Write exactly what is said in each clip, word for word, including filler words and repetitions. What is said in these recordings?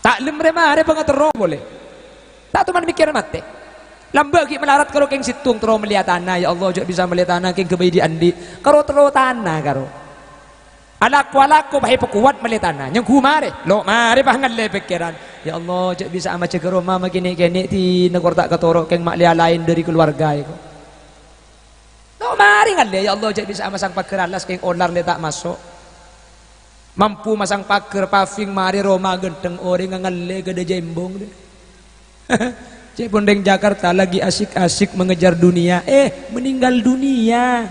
A'lem rè marè pangaterro polè. Ta' toman mèkkèr matè. Lambâ' ghi' malarat karo kèng sèttong terro mellèya tana, "Ya Allah, jhâ' bisa mellèya tana kèng ghâbây dhi'-andhi'." Karo terro tana karo. Alako-alako bhâi pakowat mellèya tana, nyangghu marè. Lo' marè pas ngallè pèkkèran. "Ya Allah, jhâ' bisa amajâgâ roma ma' kènè'-kènè' dina kor ta' katoro' kèng ma' lèya laèn dhâri kalowarga èko." Lo' marè ngallè, "Ya Allah, jhâ' bisa amasang paghâr alas kèng olar lè ta' maso'." Mampu masang paghâr paving marè roma ghântheng orèng ngallè ghâdâ jembong deh. Cè' pon rèng Jakarta lagi asik-asik mengejar dunia, eh, meninggal dunia.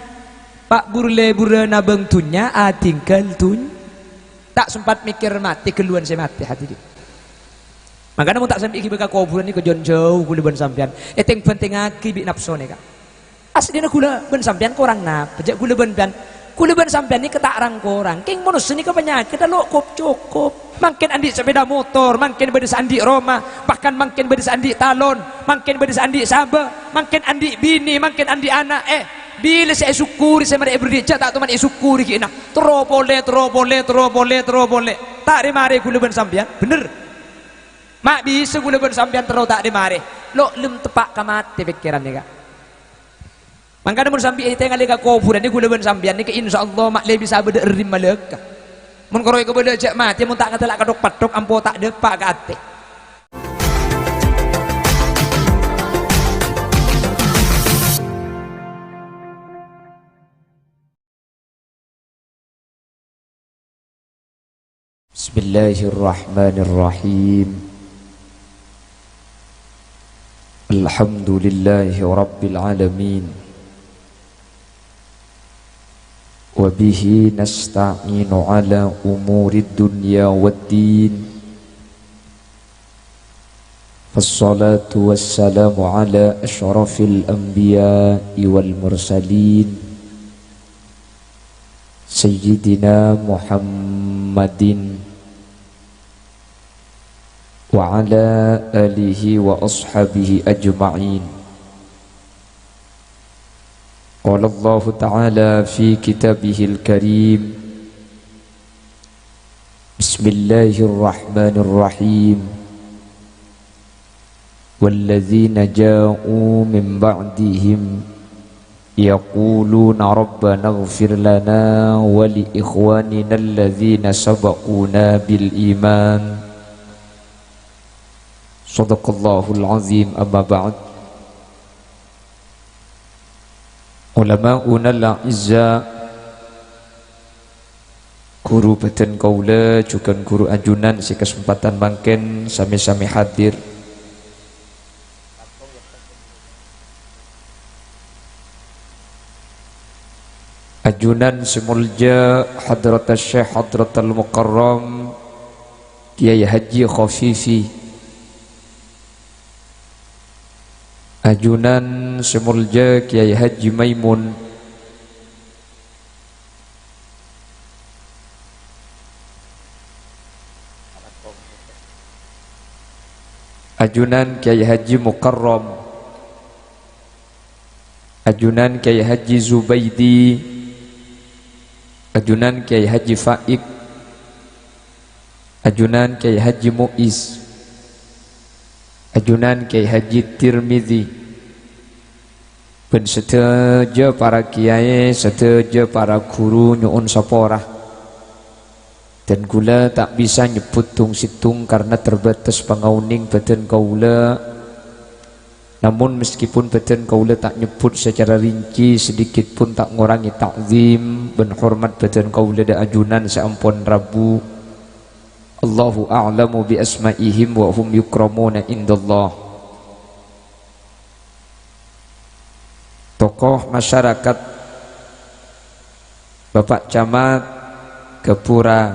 Pa' bur-lèburrâ nabâng dhunnya, atinggal dhunnya. Ta' sempat mèkkèr matè, ghâlluwân sè matè, hadirin. Mangkana mon ta' sambi èghibâ ka kobhurân nèko jhân jhâu kaulâ bân sampèyan. Èteng-bhântengngaghi bi' napsona, Ka'. Aslina kaulâ bân sampèyan korang napa? Jhâ' kaulâ bân sampèyan, kaulâ bân sampèyan nèka ta' rang-korang. Kèng manossa nèka panyakèdhâ lo' kop-cokop. Mangkèn andi' sapèda motor, mangkèn bâdâ sè andi' roma, bahkan mangkèn bâdâ sè andi' talon, mangkèn bâdâ sè andi' sabâ, mangkèn andi' binè, mangkèn andi' ana'. Eh, bilâ sè èsokkori sè marè èberri', jhâ' ta' toman èsokkori ghi'na. Terro polè, terro polè, terro polè, terro polè. Ta' rè-marè kaulâ bân sampèyan, bhender. Ma' bisa kaulâ bân sampèyan terro ta' rè-marè. Lo' lem teppa' ka matè pèkkèran nèka. Mangkana mon sambi ètèngalè ka kobhurân nèka kaulâ bân sampèyan nèka, insyaallah ma' lè bisa bâdâ èrrim malèka. Mon karo èkabâlâ jhâ' matè, mon ta' ngatela' kathok-pathok, ampo ta' dâpa' ka atè. Bismillahirrahmanirrahim. Alhamdulillahi rabbil alamin. Wa bihi nasta'inu ala umurid dunya waddin. Wassalatu wassalamu ala asyrafil anbiya'i wal mursalin, Sayyidina Muhammadin wa ala alihi wa ashabihi ajma'in. Qala Allahu ta'ala fi kitabihil karim, Bismillahirrahmanirrahim. Walladzina ja'u min ba'dihim yaquluna rabbana ighfir lana wa li ikhwanina alladzina sabaquna bil iman. Shadaqallahul azim, amma ba'd. Ulama'unal a'izza, ghuru bhâdhân kaulâ, jhughân ghuru ajunan sè kasempadhân mangkèn sami-sami hadir. Ajunan sè molja Hadratus Syekh Hadratul Mukarram Kiai Haji Khofifi. Ajunan sè molja Kiai Haji Maimun. Ajunan Kiai Haji Mukarram. Ajunan Kiai Haji Zubaidi. Ajunan Kiai Haji Faik. Ajunan Kiai Haji Muiz. Ajunan Kiai Haji Tirmizi. Bân sadhâjâ para kiai, sadhâjâ para ghuru nyo'on sapora. Dan kaulâ ta' bisa nyebbhut tong-settong karna terbatas pangaonèng bhâdhân kaulâ. Namun, meskipun bhâdhân kaulâ ta' nyebbhut secara rinci, sedikit pun ta' ngorangè ta'zim bân hormat bhâdhân kaulâ dâ' ajunan sè ampon rabu. Allahu a'lamu bi asma'ihim wa hum yukramuna indallah. Tokoh masyarakat, Bapak Camat Gapura,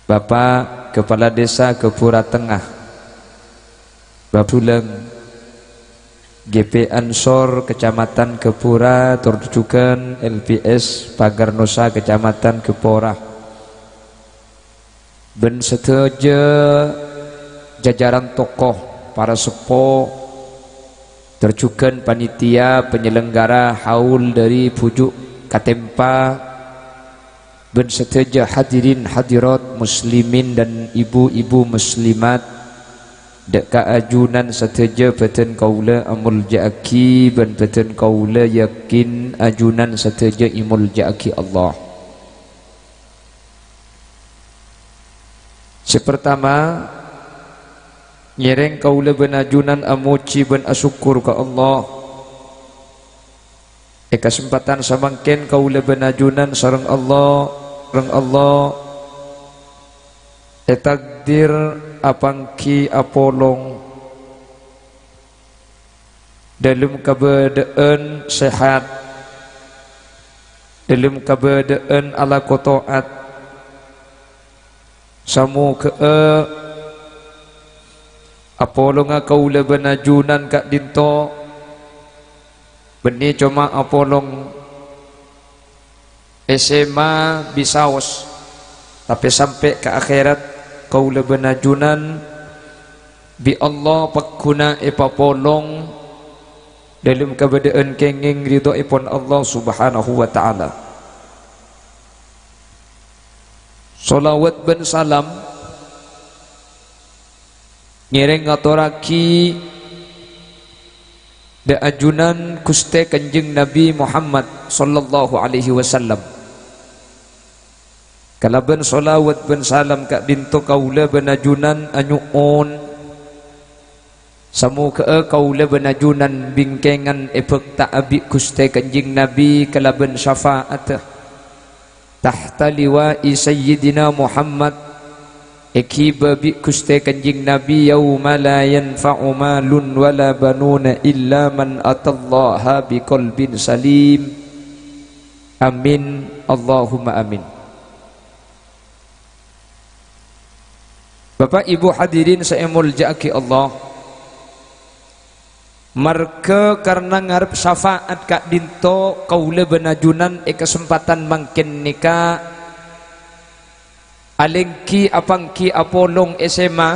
Bapak Kepala Desa Gapura Tengah, Bapak Dulem, G P Ansor Kecamatan Gapura, tor jhughân L P S Pagar Nusa Kecamatan Gapura. Bân sadhâjâ jajaran tokoh, para seppo, tor jhughân panitia penyelenggara haul dâri Bhuju' Katempa, Bân sadhâjâ hadirin hadirat muslimin dan ibu-ibu muslimat, dâ' ka ajunan sadhâjâ bâdhân kaulâ amoljâ'aghi bân bâdhân kaulâ yakin ajunan sadhâjâ èmoljâ'aghi Allah. Sè partama, ngèrèng kaulâ bân ajunan amojhi bân asokkor ka Allah. È kasempatan samangkèn kaulâ bân ajunan sareng Allah, sareng Allah ètakdir apangghi apolong dâlem kabâdâ'ân sehat, dâlem kabâdâ'ân alako to'at. Samoghâ'â apolonga kaulâ bân ajunan ka'dinto bânnè coma apolong S M A bisaos, tapè sampè' ka akhèrat kaulâ bân ajunan bi' Allah pagghuna èpapolong dâlem kabâdâ'ân kèngèng ridhoèpon Allah Subhanahu wa Ta'ala. Shalawat bân salam ngèrèng ngatorraghi dâ' ajunan Ghustè Kanjeng Nabi Muhammad sallallahu alaihi wasallam. Kalabân shalawat bân salam ka'dinto kaulâ bân ajunan anyo'on, samoghâ'â kaulâ bân ajunan bingkèngan èbhâkta'a bi' Ghustè Kanjeng Nabi kalabân syafa'atta tahta liwa'i Sayyidina Muhammad, èghibâ bi' Ghustè Kanjeng Nabi, "Yauma la yanfa'u malun wala banuna illa man atallaha biqalbin salim." Amin, Allahumma amin. Bapak Ibu hadirin sè èmoljâ'aghi Allah, marghâ karna ngarep syafa'at ka'dinto kaulâ bân ajunan è kasempatan mangkèn nèka alèngghi apangghi apolong S M A.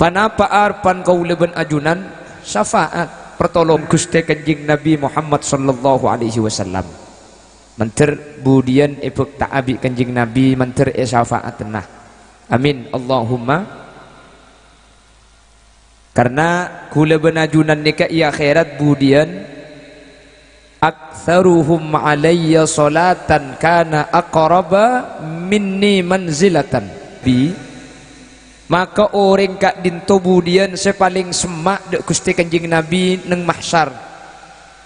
Ponapa arebbhân kaulâ bân ajunan? Syafa'at, partolong Ghustè Kanjeng Nabi Muhammad sallallahu alaihi wasallam. Mandhâr budiyân èbhâkta'a bi' Kanjeng Nabi, mandhâr èsyafa'attana. Amin, Allahumma. Karna kaulâ bân ajunan nèka è akhèrat budiyân, "Aktsaruhum alayya shalatan kana aqraba minni manzilatan." Bi, maka orèng ka'dinto budiyân sè palèng semma' dâ' Ghustè Kanjeng Nabi neng mahsyar.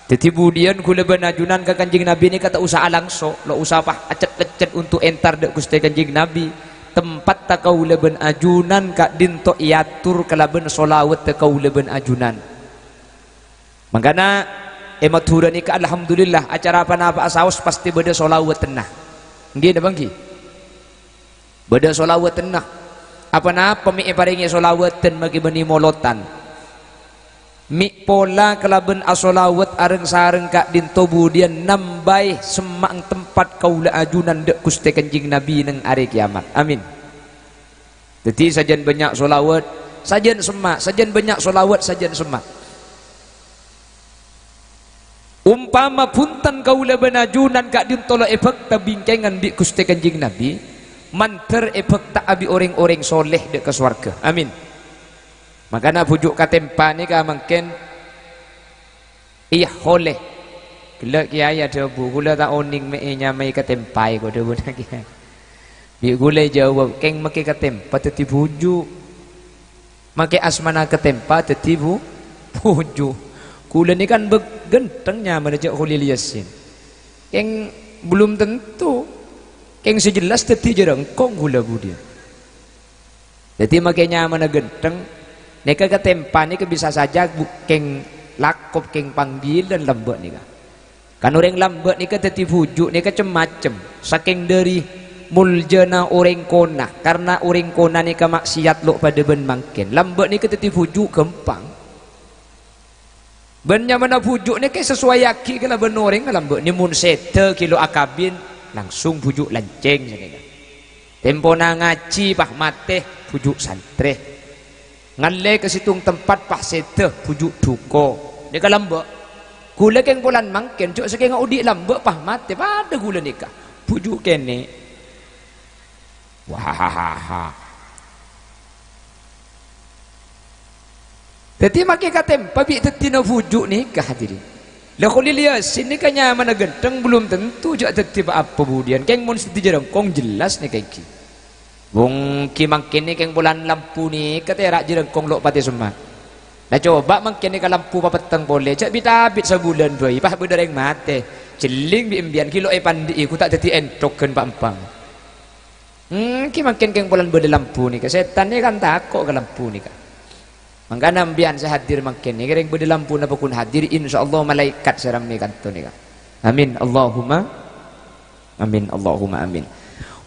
Dhâddhi budiyân kaulâ bân ajunan ka Kanjeng Nabi nèka ta' osa alangso', lo' osa pas acet-leccet onto' entar dâ' Ghustè Kanjeng Nabi. Tempatta kaulâ bân ajunan ka'dinto èator kalabân shalawatta kaulâ bân ajunan. Mangkana, è Madhurâ nèka, alhamdulillah, acara pa-napa'a saos pastè bâdâ shalawattanna. Èngghi napa èngghi? Bâdâ shalawattanna. Apa-napa mè' èparèngè shalawattan makè bânnè molodhân. Mè' pola kalabân ashalawat areng-sareng ka'dinto budiyân nambâi semma'na tempat kaulâ ajunan dâ' Ghustè Kanjeng Nabi neng arè kèyamat. Amin. Dhâddhi, sajân bânnya' shalawat, sajân semma', sajân bânnya' shalawat, sajân semma'. Ompama bhunten kaulâ bân ajunan ka'dinto la èbhâkta bingkèngan bi' Ghustè Kanjeng Nabi, mandhâr èbhâkta'a bi' orèng-orèng sholeh dâ' ka sowarghâ. Amin. Mangkana bhuju' katèmpa nèka mangkèn, iyâ, sholeh. Ghellâ' kèyaè adhâbu, "Kaulâ ta' onèng mè' ènyamaè katèmpaè," ko dhâbuna kèyaè. Bi' kaulâ èjâwâb, "Kèng makè katèmpa dhâddhi bhuju'." Makè asmana katèmpa dhâddhi bu-, bhuju'. Kaulâ nèka kan bâ-, ghântheng nyamana jâ' Kholil Yasin. Kèng belum tentu. Kèng sè jelas dhâddhi jârângkong kaulâ budiyân. Dhâddhi makè nyamana ghântheng, nèka katèmpa nèka bisa saja bu-, kèng lakop, kèng panggilan lambâ' nèka. Kan orèng lambâ' nèka dhâddhi bhuju' nèka cem-macem. Sakèng dhâri moljâna orèng kona, karna orèng kona nèka maksiat lo' padâ bân mangkèn. Lambâ' nèka dhâddhi bhuju' ghâmpang. Bân nyamana bhuju' nèka èsasowayaghi kalabân orèng lambâ'. Nè mon sèdhâ ghi' lo' akabin, langsung bhuju' lancèng sanèka. Tempona ngajhi pas matè, bhuju' santrè. Ngallè ka sèttong tempat pas sèdhâ, bhuju' dhuko. Nèka lambâ'. Kaulâ kèng polana mangkèn, jhâ' sakènga odi' lambâ' pas matè, padâ kaulâ nèka. Bhuju' kènè'. Wah. Dhâddhi makè katèmpa bi' dhâddhina bhuju' nèka, hadirin. La, Kholil Yasin nèka nyamana ghântheng, belum tentu jhâ' dhâddhi pa-apa budiyân. Kèng mon sè dhâddhi jhârângkong jelas nèka èngghi. Wong ghi mangkèn nèka kèng polana lampu nèka tèra' jhârângkong lo' patè semma'. La, coba mangkèn nèka lampu papetteng polè, jhâ' bit-abit sabulân bhâi, pas bâdâ rèng matè. Jhelling bi' embiyân ghi lo' èpandi'i, ghu ta' dhâddhi ènthok ghân pa-empa. Hmm, ghi mangkèn kèng polana bâdâ lampu nèka, sètan nèka kan tako' ka lampu nèka. Mangkana embiyân sè hadir mangkèn nèka, rèng bâdâ lampuna pokon hadir, insyaallah malaèkat sè rammè kanto nèka. Amin, Allahumma amin, Allahumma amin.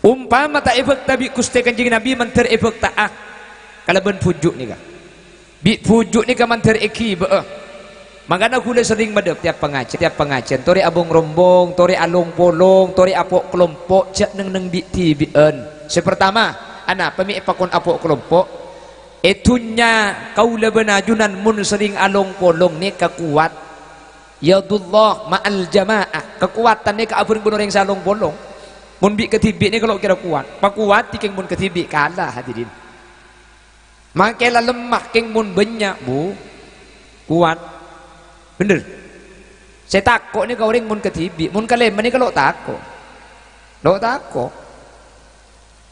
Ompama ta' èbhâkta bi' Ghustè Kanjeng Nabi, mandhâr èbhâkta'a kalabân bhuju' nèka. Bi' bhuju' nèka mandhâr èghibâ'â. Mangkana ghulâ serrèng madhâp tèyap pangajhi-, tèyap pangajhiyân, torè abong-rombong, torè along-polong, torè apo' kalompo', jhâ' neng-neng bi'-dhibi'ân. Sè partama, anapa mè' èpakon apo' kalompo'? È dhunnya kaulâ bân ajunan mon serrèng along-polong nèka kowat. Yadullah ma'al jama'ah. Kakowadhân nèka abhâreng bân orèng sè along-polong. Mon bi' kadhibi' nèka lo' kèra kowat. Pakowat kèng mon kadhibi' kala, hadirin. Makè la lemma kèng mon bânnya', Bu. Kowat. Bhender. Sè tako' nèka orèng mon kadhibi', mon kalèma nèka lo' tako'. Lo' tako'.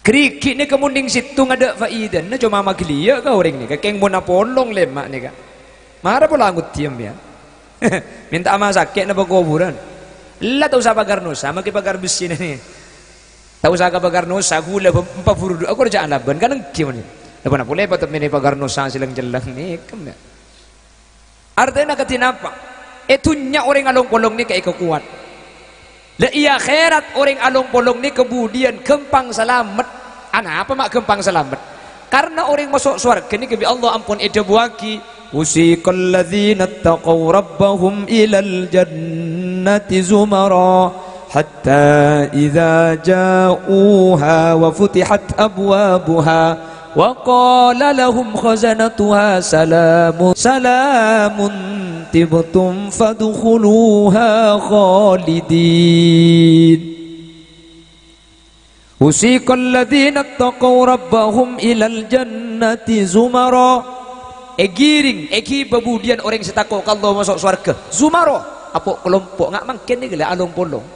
Ghârighi' nèka mon neng sèttong adâ' faidana, coma maghâliyâ' ka orèng nèka, kèng mon apolong lèma' nèka. Mara pola ngodiyâ, ya. Mènta'a masakè' napa kobhurân. Ella ta' osa pagar nosa, makè pagar bessina nè. Ta' osa ka pagar nosa, ghulâ bâ-, empa buru du'a, kor jhâ' alabân, kan èngghi mon. Napa-napa polè patep mènè pagar nosa sè lèng-cellèng nèka, ya. Artèna kadhi napa? È dhunnya orèng along-polong nèka èkakowat. La, è akhèrat orèng along-polong nèka budiyân ghâmpang salamet. Anapa ma' ghâmpang salamet? Karna orèng maso' sowarghâ nèka bi' Allah ampon èdhâbuwaghi, "Wasiqal ladzina taqaw rabbahum ilal jannati zumara, hatta idza ja'uha wa futihat abwabuha." Wa qala lahum khazanatuha salamun, salamun tibtum fadkhuluha khalidin. Wasiqal ladzina taqaw rabbahum ilal jannati zumara. Èghiring, èghibâ budiyân orèng sè tako' ka Allah maso' sowarghâ. Zumara, apo' kalompo', nga' mangkèn nèka la along-polong.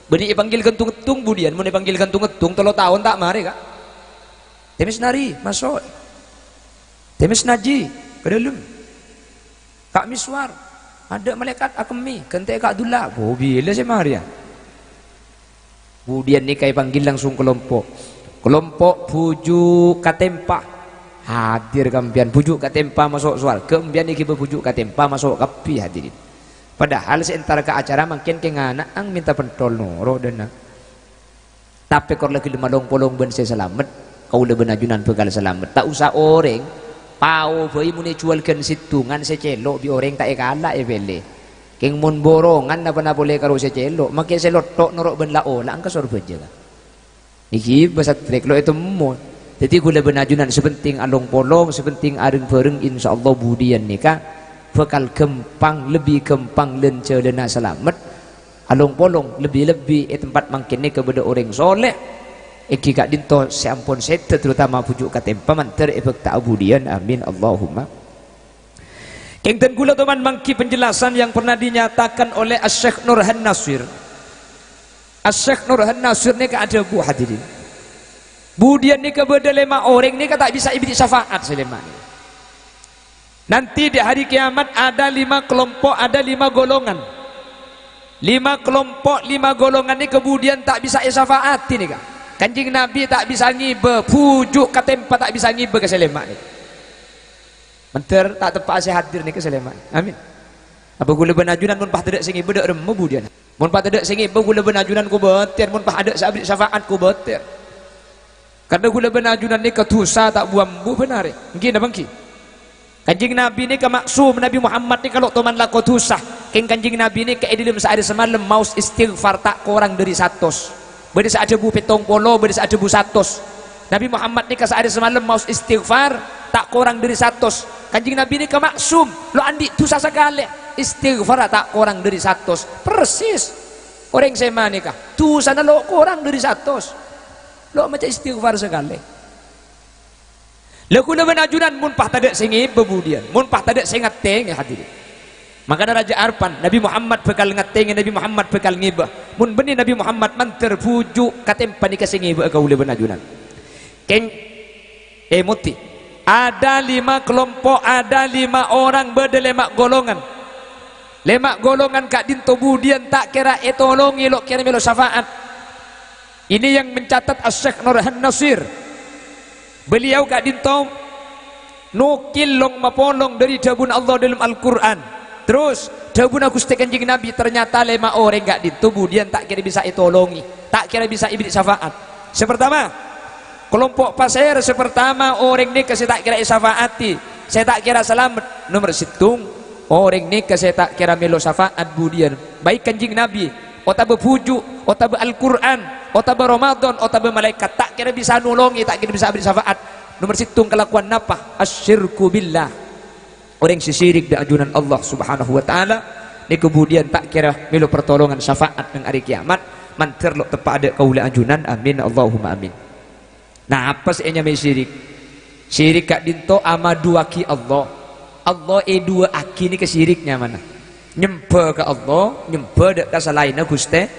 Bânnè èpanggil ghânto-ngèttong budiyân, mon èpanggil ghânto-ngèttong tello taon ta' marè, Ka'. Tèmès Nari, maso'. Tèmès Naji, ka dâlem. Ka' Miswar, adâ' malaèkat akemmè, ghântè'è Ka' Abdullah. Bo, bilâ sè marèya? Budiyân nèka èpanggil langsung kalompo'. Kalompo' bhuju' katèmpa. Hadir ka empèyan, bhuju' katèmpa maso' sowarghâ, empèyan èghibâ bhuju' katèmpa maso' kabbhi, hadirin. Padahal sè entara ka acara mangkèn kèng ana'na mènta pentol noro' dâna. Tapè kor la ghellem along-polong bân sè salamet, kaulâ bân ajunan bhâkal salamet. Ta' osa orèng pao bhâi mon èjuwâl ghân sèttongan sè cèlo' bi' orèng ta' èkala' èpèlè. Kèng mon borongan napa-napa polè karo sè cèlo', makè sè lotto' noro' bân la ola' engka sor bhâjâ, Ka'. Nèka bhâsa trèk lo' ètemmo. Dhâddhi kaulâ bân ajunan sè pentèng along-polong, sè pentèng areng-bhâreng, insyaallah budiyân nèka bhâkal ghâmpang, lebbi ghâmpang lan-jhâlânna salamet. Along-polong, lebbi-lebbi è tempat mangkèn nèka bâdâ orèng soleh. Èngghi ka'dinto sè ampon sèdhâ, terutama bhuju' katèmpa mandhâr èbhâkta abudiyân. Amin, Allahumma. Kèng dân kaulâ toman mangghi penjelasan yang pernah dinyatakan oleh Asy-Syaikh Nurhan Nasir. Asy-Syaikh Nurhan Nasir nèka adhâbu, hadirin. Budiyân nèka bâdâ lèma orèng nèka ta' bisa èberri' syafaat sè lèma nèka. Nanti di hari kiamat ada lima kelompok, ada lima golongan. Lima kelompok, lima golongan nèka budiyân ta' bisa èsyafaati nèka. Kanjeng Nabi ta' bisa ngibâ, bhuju' katèmpa ta' bisa ngibâ ka sè lèma nèka. Mandhâr ta' teppa'a sè hadir nèka sè lèma. Amin. Apa kaulâ bân ajunan mon pas tadâ' sè ngibâ dâ' remma budiyân? Mon pas tadâ' sè ngibâ kaulâ bân ajunan kobâtèr, mon pas adâ' sè aberri' syafaat kobâtèr. Karna kaulâ bân ajunan nèka dhusa ta' bu-ambu bân arè. Èngghi napa èngghi? Kanjeng Nabi nèka maksum, Nabi Muhammad nèka lo' toman lako dhusa. Kèng Kanjeng Nabi nèka è dâlem saarè samalem maos istighfar ta' korang dâri satos. Bâdâ sè adhâbu pèttong polo, bâdâ sè adhâbu satos. Nabi Muhammad nèka saarè samalem maos istighfar ta' korang dâri satos. Kanjeng Nabi nèka maksum, lo' andi' dhusa sakalè. Istighfar ta' korang dâri satos. Persis. Orèng sè maèn nèka, dusana lo' korang dhâri satos. Lo' maca istighfar sakalè. La kaulâ bân ajunan mon pas tadâ' sè ngèbâ budiyân, mon pas tadâ' sè ngatèngè, hadirin. Mangkana Rajâ Arpan, Nabi Muhammad bhâkal ngatèngè, Nabi Muhammad bhâkal ngèbâ. Mon bânnè Nabi Muhammad mandhâr bhuju', katèmpa nèka sè ngèbâ'â kaulâ bân ajunan. Kèng, èmotè. Ada lima kelompok, ada lima orang, bâdâ lèma' golongan. Lèma' golongan ka'dinto budiyân ta' kèra ètolongè, lo' kèra mèlo syafaat. Ini yang mencatat Asy-Syaikh Nurhan Nasir. Beliau ka'dinto nokil long-mapolong dhâri dhâbuna Allah dâlem Al-Qur'an. Terros, dhâbuna Ghustè Kanjeng Nabi, ternyata lèma' orèng ka'dinto budiyân ta' kèra bisa ètolongè, ta' kèra bisa èberri' syafaat. Sè partama, kelompok pasèra sè partama, orèng nèka sè ta' kèra èsyafaati, sè ta' kèra salamet. Nomer sèttong, orèng nèka sè ta' kèra mèlo syafaat budiyân, baik Kanjeng Nabi, otabâ bhuju', otabâ Al-Qur'an, otabâ Ramadan, otabâ malaèkat, ta' kèra bisa nolongè, ta' kèra bisa aberri' syafaat. Nomer sèttong kalakowan napa? Asyirku billah. Orèng sè syirik dâ' ajunan Allah Subhanahu wa Ta'ala, nèko budiyân ta' kèra mèlo pertolongan syafaat neng arè kèyamat, mandhâr lo' teppa' dâ' kaulâ ajunan. Amin, Allahumma amin. Napa sè ènyamaè syirik? Syirik ka'dinto amaduwâghi Allah. Allah èduwâ'âghi nèka syirik nyamana. Nyembhâ ka Allah, nyembhâ dâ' ka salaènna Ghustè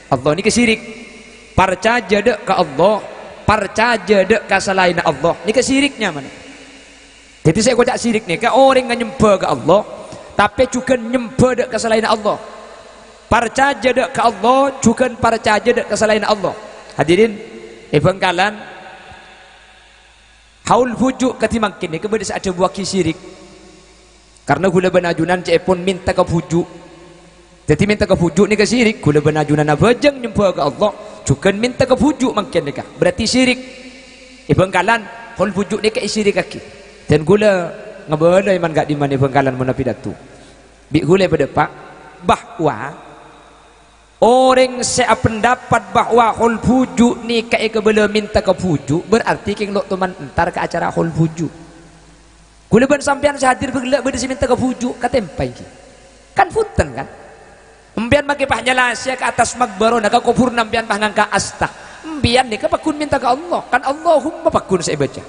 Allah, nèka syirik. Parcajâ dâ' ka Allah, parcajâ dâ' ka salaènna Allah, nèka syirik nyamana. Dhâddhi sè èkoca' syirik nèka orèng nganyembhâ ka Allah, tapè jhughân nyembhâ dâ' ka salaènna Allah. Parcajâ dâ' ka Allah, jhughân parcajâ dâ' ka salaènna Allah. Hadirin, è Bhângkalan, haul bhuju' kadhi mangkèn nèka bâdâ sè adhâbuwâghi syirik. Karna ghulâ bân ajunan ca'èpon mènta ka bhuju'. Dhâddhi mènta ka bhuju' nèka syirik, ghulâ bân ajunan abhâjâng nyembhâ ka Allah, jhughân mènta ka bhuju' mangkèn nèka, berarti syirik. È Bhângkalan, haul bhuju' nèka èsirikaghi. Dân ghulâ ngabâlâ è man ka'dimman è Bhângkalan mon apidato. Bi' ghulâ èpadâpa', bahwa orèng sè apendapat bahwa haul bhuju' nèka èkabâlâ mènta ka bhuju', berarti kèng lo' toman entar ka acara haul bhuju'. Ghulâ bân sampèyan sè hadir ghellâ' bâdâ sè mènta ka bhuju', katèmpa ènggi. Kan bhunten, kan? Empèyan makè pas nyalasèya ka attas makbarona, ka kobhurna empèyan pas ngangka' asta. Empèyan nèka pagghun mènta ka Allah, kan Allahumma pagghun sè èbâca.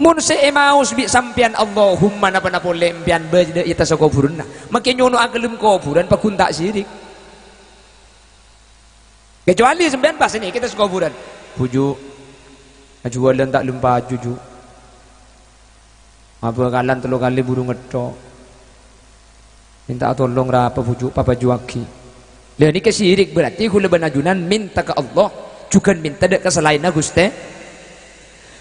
Mon sè èmaos bi' sampèyan Allahumma napa-napa polè empèyan bâdâ è attassa kobhurânna, makè nyono'a ka dâlem kobhurân pagghun ta' syirik. Kecuali sampèyan pas nèka è attassa kobhurân. Bhuju', ajhuwâlân ta' lem paju, Ju'. Abhâkalan tello kalè buru ngetthok. Mènta'a tolong rapa, Bhuju', papajuwâghi. Lha nèka syirik, berarti ghulâ bân ajunan mènta ka Allah, jhughân mènta dâ' ka salaènna Ghustè.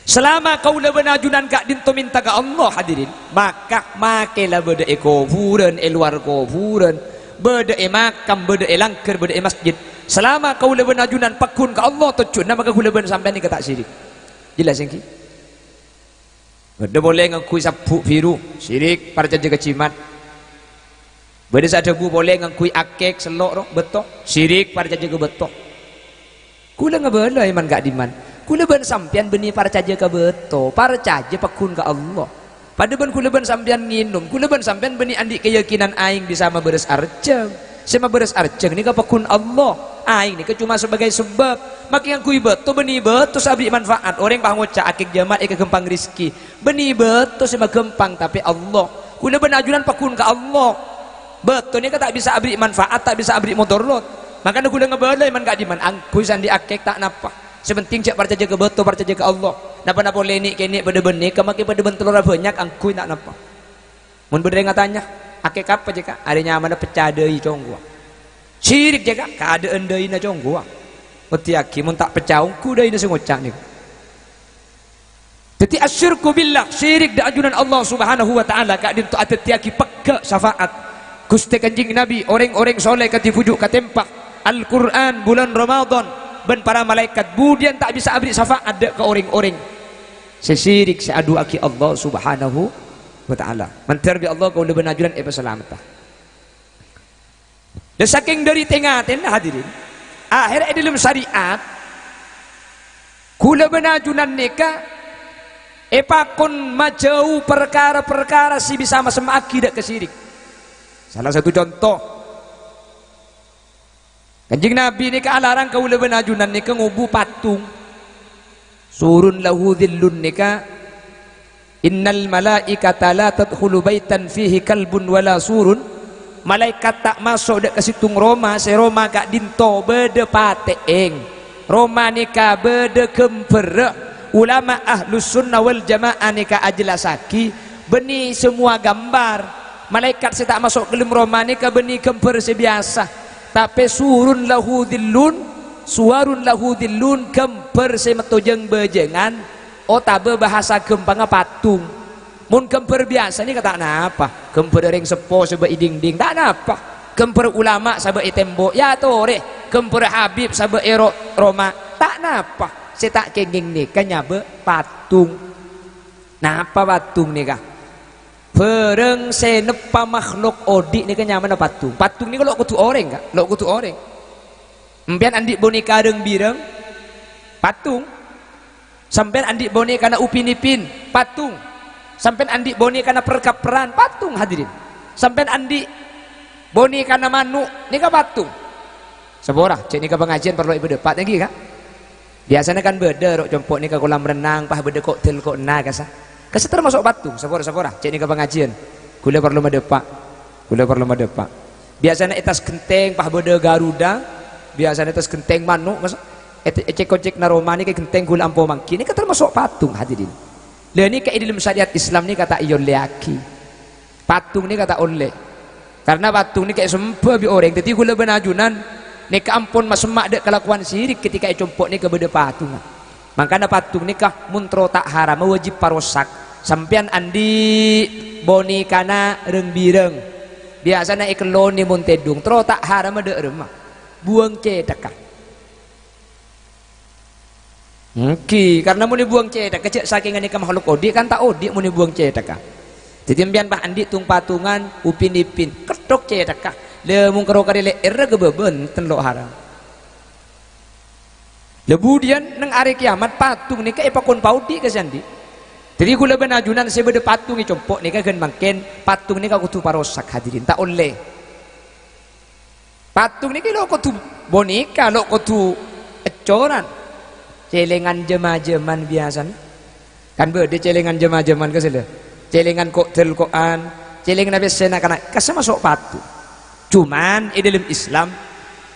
Salama kaulâ bân ajunan ka'dinto mènta ka Allah, hadirin, maka makè la bâdâ è kobhurân, è lowar kobhurân, bâdâ è makam, bâdâ è langghâr, bâdâ è masjid. Salama kaulâ bân ajunan pagghun ka Allah tojjhuna, maka ghulâ bân sampèyan nèka ta' syirik. Jelas, ènggi? Bâdâ polè ngangghuy sabbhu' bhiru, syirik, parcajâ ka jimat. Bâdâ sè adhâbu polè ngangghuy akèk sello' ro, bâto, syirik, parcajâ ka bâto. Ghulâ ngabâlâ è man ka'dimman. Ghulâ bân sampèyan bânnè parcajâ ka bâto, parcajâ pagghun ka Allah. Padâ bân ghulâ bân sampèyan ngènom, ghulâ bân sampèyan bânnè andi' kayakinan aèng bisa mabârâs arjhâng. Sè mabârâs arjhâng nèka pagghun Allah. Aèng nèka coma sebagai sebab. Makè ngangghuy bâto, bânnè bâto sè aberri' manfaat. Orèng pas ngoca' akèk jimat èkaghâmpang rejhekkè. Bânnè bâto sè maghâmpang, tapè Allah. Ghulâ bân ajunan pagghun ka Allah. Bâto nèka ta' bisa aberri' manfaat, ta' bisa aberri' modarat. Mangkana ghulâ ngabâlâ è man ka'dimman, angghuy sè andi' akèk ta' napa. Sè penting jhâ' parcajâ ka bâto, parcajâ ka Allah. Napa-napa polè nè'-kènè' padâ bân nèka, makè padâ bân tello ra bânnya', angghuy ta' napa. Mon bâdâ rèng atanya, "Akèk apa, Cèka?" "Arèya nyamana pecca dâi, Cong," kowa. Syirik, Cèka, kaadâ'ân dâina, Cong, kowa. Oddhiyâghi, mon ta' pecca, ongghu dâina sè ngoca' nèka. Dhâddhi, asyirku billah, syirik dâ' ajunan Allah Subhanahu wa Ta'ala, ka'dinto adhâddhiyâghi pegghâ' syafaat Ghustè Kanjeng Nabi, orèng-orèng soleh kadhi bhuju' katèmpa, Al-Qur'an, bulân Ramadan, bân para malaèkat budiyân ta' bisa aberri' syafaat dâ' ka orèng-orèng sè syirik, sè adu'aaghi Allah Subhanahu wa Ta'ala. Mandhâr bi' Allah kaulâ bân ajunan èpasalametta. Lah, sakèng dâri tè-ngatèna, hadirin, akhèrra è dâlem syariat, ghulâ bân ajunan nèka èpakon majâu parkara-parkara sè bisa masemma'aghi dâ' ka syirik. Sala satu conto, Kanjeng Nabi nèka alarang kaulâ bân ajunan nèka ngobu patung. Surun lahu dhillun nèka, "Innal malaikata la tadkhulu baitan fihi kalbun wala surun." Malaèkat ta' maso' dâ' ka sèttong roma sè roma ka'dinto bâdâ patè'èng. Roma nèka bâdâ ghâmbhârrâ. Ulama Ahlus Sunnah wal Jamaah nèka ajellassaghi, bânnè samowa ghâmbhâr. Malaèkat sè ta' maso' ka dâlem roma nèka bânnè ghâmbhâr sè biyasa. Tapè surun lahu dhillun, suwarun lahu dhillun, ghâmbhâr sè metto jâng-bâjângan, otabâ bhâsa ghâmpangnga patung. Mon ghâmbhâr biyasa nèka ta' napa. Ghâmbhâr orèng seppo sabâ' è dingding, ta' napa. Ghâmbhâr ulama sabâ' è tembo', ya torè. Ghâmbhâr habib sabâ' è ro-, roma, ta' napa. Sè ta' kèngèng nèka nyabâ' patung. Napa patung nèka? Bhârâng sè neppa makhluk odi' nèka nyamana patung. Patung nèka lo' kodhu orèng, Ka', lo' kodhu orèng. Sampèyan andi' boneka rang-birang, patung. Sampèyan andi' bonekana Upin Ipin, patung. Sampèyan andi' bonekana per-kapperan, patung, hadirin. Sampèyan andi' bonekana mano', nèka patung. Sapora, cè' nèka pangajiân parlo èpadâpa' nèka, Ka'. Biyasana kan bâdâ ro' compo' nèka kolam renang, pas bâdâ ko'del ko'na kasa. Kasa termasuk patung, sapora-sapora, cè' nèka pangajiân. Ghulâ parlo madâpa'. Ghulâ parlo madâpa'. Biyasana è attas ghentèng, pas bâdâ garuda. Biyasana è attas ghentèng mano', kasa. È-, ècèk-kocèkna roma nèka ghentèng ghulâ ampo mangghi. Nèka termasuk patung, hadirin. Lha nèka è dâlem syariat Islam nèka ta' èollèyaghi. Patung nèka ta' ollè. Karna patung nèka èsemba bi' orèng. Dhâddhi ghulâ bân ajunan nèka ampon masemma' dâ' kalakowan sirik ketika è compo' nèka bâdâ patungnga. Mangkana patung nèka mon terro ta' haramma wajib parosak. Sampèyan andi' bonekana rang-birang. Biyasana èkellonè mon tèdung, terro ta' haramma dâ' remma. Buwâng cèthakka. Èngghi, karna mon èbuwâng cèthakka, jhâ' sakènga nèka makhluk odi' kan ta' odi' mon èbuwâng cèthakka. Dhâddhi sampèyan pas andi' tung-patungan, Upin Ipin, ketthok cèthakka. Lha, mon karo karè lè'èrra ghâbây bhunten lo' haram. Lha, budiyân neng arè kèyamat patung nèka èpakon pa odi' ka sè andi'. Dhâddhi ghulâ bân ajunan sè bâdâ patung è compo' nèka ghân mangkèn, patung nèka kodhu parosak, hadirin, ta' ollè. Patung nèka lo' kodhu boneka, lo' kodhu ècoran. Cèlèngan jâm-ajâmân biyasana. Kan bâdâ cèlèngan jâm-ajâmân ka sè la. Cèlèngan ko'-, dâl-ko'an, cèlènganna pèssèna na'-kana', kassa maso' patung. Cuman è dâlem Islam,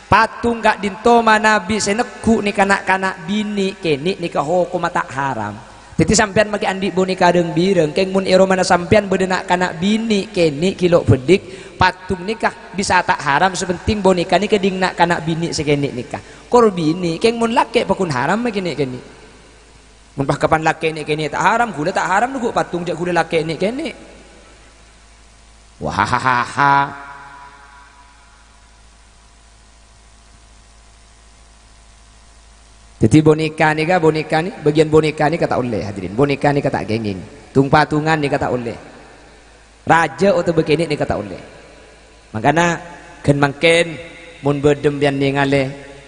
patung ka'dinto manabi sè neggu' nèka na'-kana' binè' kènè' nèka hokomma ta' haram. Dhâddhi sampèyan makè andi' boneka rang-birang, kèng mon è romana sampèyan bâdâ na'-kana' binè' kènè' ghi' lo' bâlik, patung nèka bisa ta' haram, sè pentèng boneka nèka ding na'-kana' binè' sè kènè' nèka. Kor binè', kèng mon lakè' pakon haram makè nè'-kènè'. Mon pas kapan lakè' nè'-kènè' ta' haram, ghulâ ta' haram neggu' patung jhâ' ghulâ lakè' nè'-kènè'. Wahahaha. Dhâddhi boneka nèka, boneka nè-, bâgiyân boneka nèka ta' ollè, hadirin. Boneka nèka ta' kèngèng. Tung-patungan nèka ta' ollè. Rajâ otabâ kènè' nèka ta' ollè. Mangkana, ghân mangkèn, mon bâdâ sampèyan nèngalè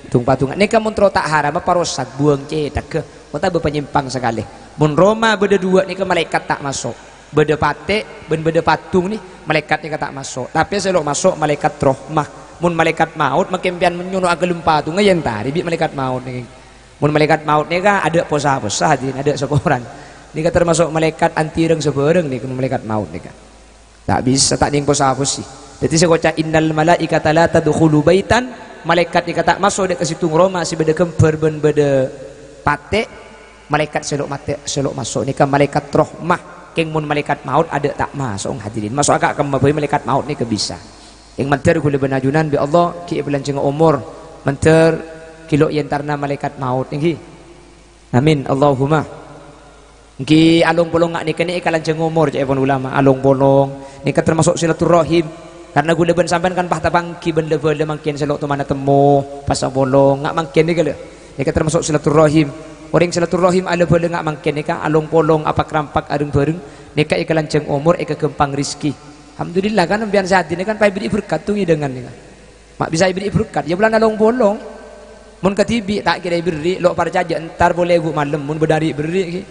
tung-patungan nèka mon terro ta' haram, parosak, buwâng cèthagghâ, otabâ panyèmpang sakalè. Mon roma bâdâ duwâ' nèka malaèkat ta' maso'. Bâdâ patè' bân bâdâ patung nè, malaèkat nèka ta' maso'. Tapè sè lo' maso' malaèkat rahmah. Mon malaèkat maot makè sampèyan nyono' aghâlem patungnga, èntarè bi' malaèkat maot nèka. Mon malaèkat maot nèka adâ' posa-posa, hadirin, adâ' sakoran. Nèka termasuk malaèkat anti rang-sabhârâng nèka, malaèkat maot nèka. Ta' bisa, ta' nèng posa-posi. Dhâddhi sè ngoca', "Innal malaikata la tadkhulu baitan," malaèkat nèka ta' maso' dâ' ka sèttong roma sè bâdâ ghâmbhâr bân bâdâ patè', malaèkat sè lo' matè, sè lo' maso' nèka malaèkat rahmah. Kèng mon malaèkat maot adâ' ta' maso', hadirin. Maso'a ka kemma bhâi malaèkat maot nèka bisa. Kèng mandhâr ghulâ bân ajunan bi' Allah ghi' èpalanjhângnga omor. Mandhâr ghi' lo' èentarana malaèkat maot, èngghi. Amin, Allahumma. Èngghi along-polong nga' nèka nè èkalanjhâng omor, ca'èpon ulama, along-polong. Nèka termasuk silaturrahim. Karna ghulâ bân sampèyan kan pas tapangghi bân la-bhâlâ mangkèn sè lo' tomana temmo, pas apolong, nga' mangkèn nèka lho. Nèka termasuk silaturrahim. Orèng silaturrahim ala-bhâlâ nga' mangkèn nèka along-polong, apak-rampak, areng-bhâreng. Nèka èkalanjhâng omor, èkaghâmpang rejhekkè. Alhamdulillah kan, sampèyan sè hadir nèka kan pas èberri' berkat tu ngèdângan nèka. Ma' bisa èberri' berkat, ya polana long-polong. Mon kadhibi' ta' kèra èberri', lo' parcajâ entar polè ghu' malem, mon bâdâ arè èberri' ghi.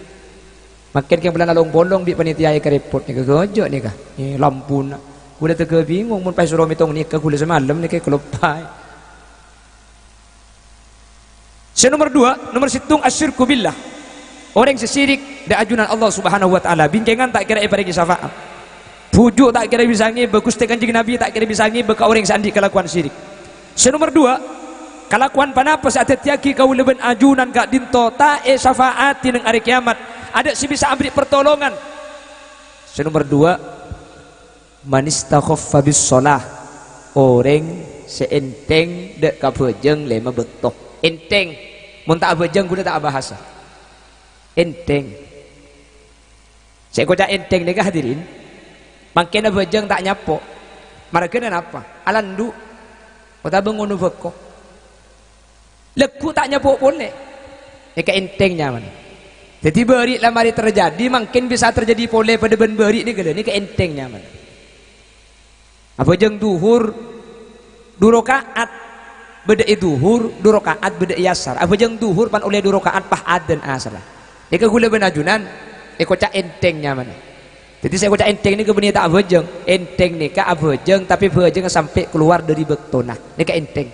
Mangkèn kèng polana long-polong bi' panitia èkarepot nèka, ghâjâ' nèka. Eh, lampuna. Ghulâ tèghâ bingung, mon pas èsoro mètong nèka ghulâ samalem nèka kaloppaè. Sè nomer duwâ', nomer sèttong, asyirku billah. Orèng sè syirik dâ' ajunan Allah Subhanahu wa Ta'ala, bingkèngan ta' kèra èparèngè syafa'at. Bhuju' ta' kèra bisa ngèbâ, Ghustè Kanjeng Nabi ta' kèra bisa ngèbâ ka orèng sè andi' kalakowan syirik. Sè nomer duwâ', kalakowan ponapa sè adhâddhiyâghi kaulâ bân ajunan ka'dinto ta' èsyafa'ati neng arè kèyamat, adâ' sè bisa aberri' partolongan. Sè nomer duwâ', manistakhaffa bis shalah, orèng sè ènthèng dâ' ka bhâjâng lèma bâkto. Ènthèng, mon ta' abhâjâng ghulâ ta' abahasa. Ènthèng. Sè èkoca' ènthèng nèka, hadirin, mangkèn abhâjâng ta' nyapo. Marghâna napa? Alandu'. Otabâ ngono bhâko. Lagghu' ta' nyapo polè. Nèka ènthèng nyamana. Dhâddhi bâri' la marè terjadi, mangkèn bisa terjadi polè padâ bân bâri' nèka, lho, nèka ènthèng nyamana. Abhâjâng dhuhur du raka'at bâdâ è dhuhur, du raka'at bâdâ è asar. Abhâjâng dhuhur pan ollè du raka'at pas adzan asarra. Nèka ghulâ bân ajunan èkoca' ènthèng nyamana. Dhâddhi sè èkoca' ènthèng nèka bânnè ta' abhâjâng. Ènthèng nèka abhâjâng, tapè bhâjângnga sampè' kalowar dâri bâktona. Nèka ènthèng.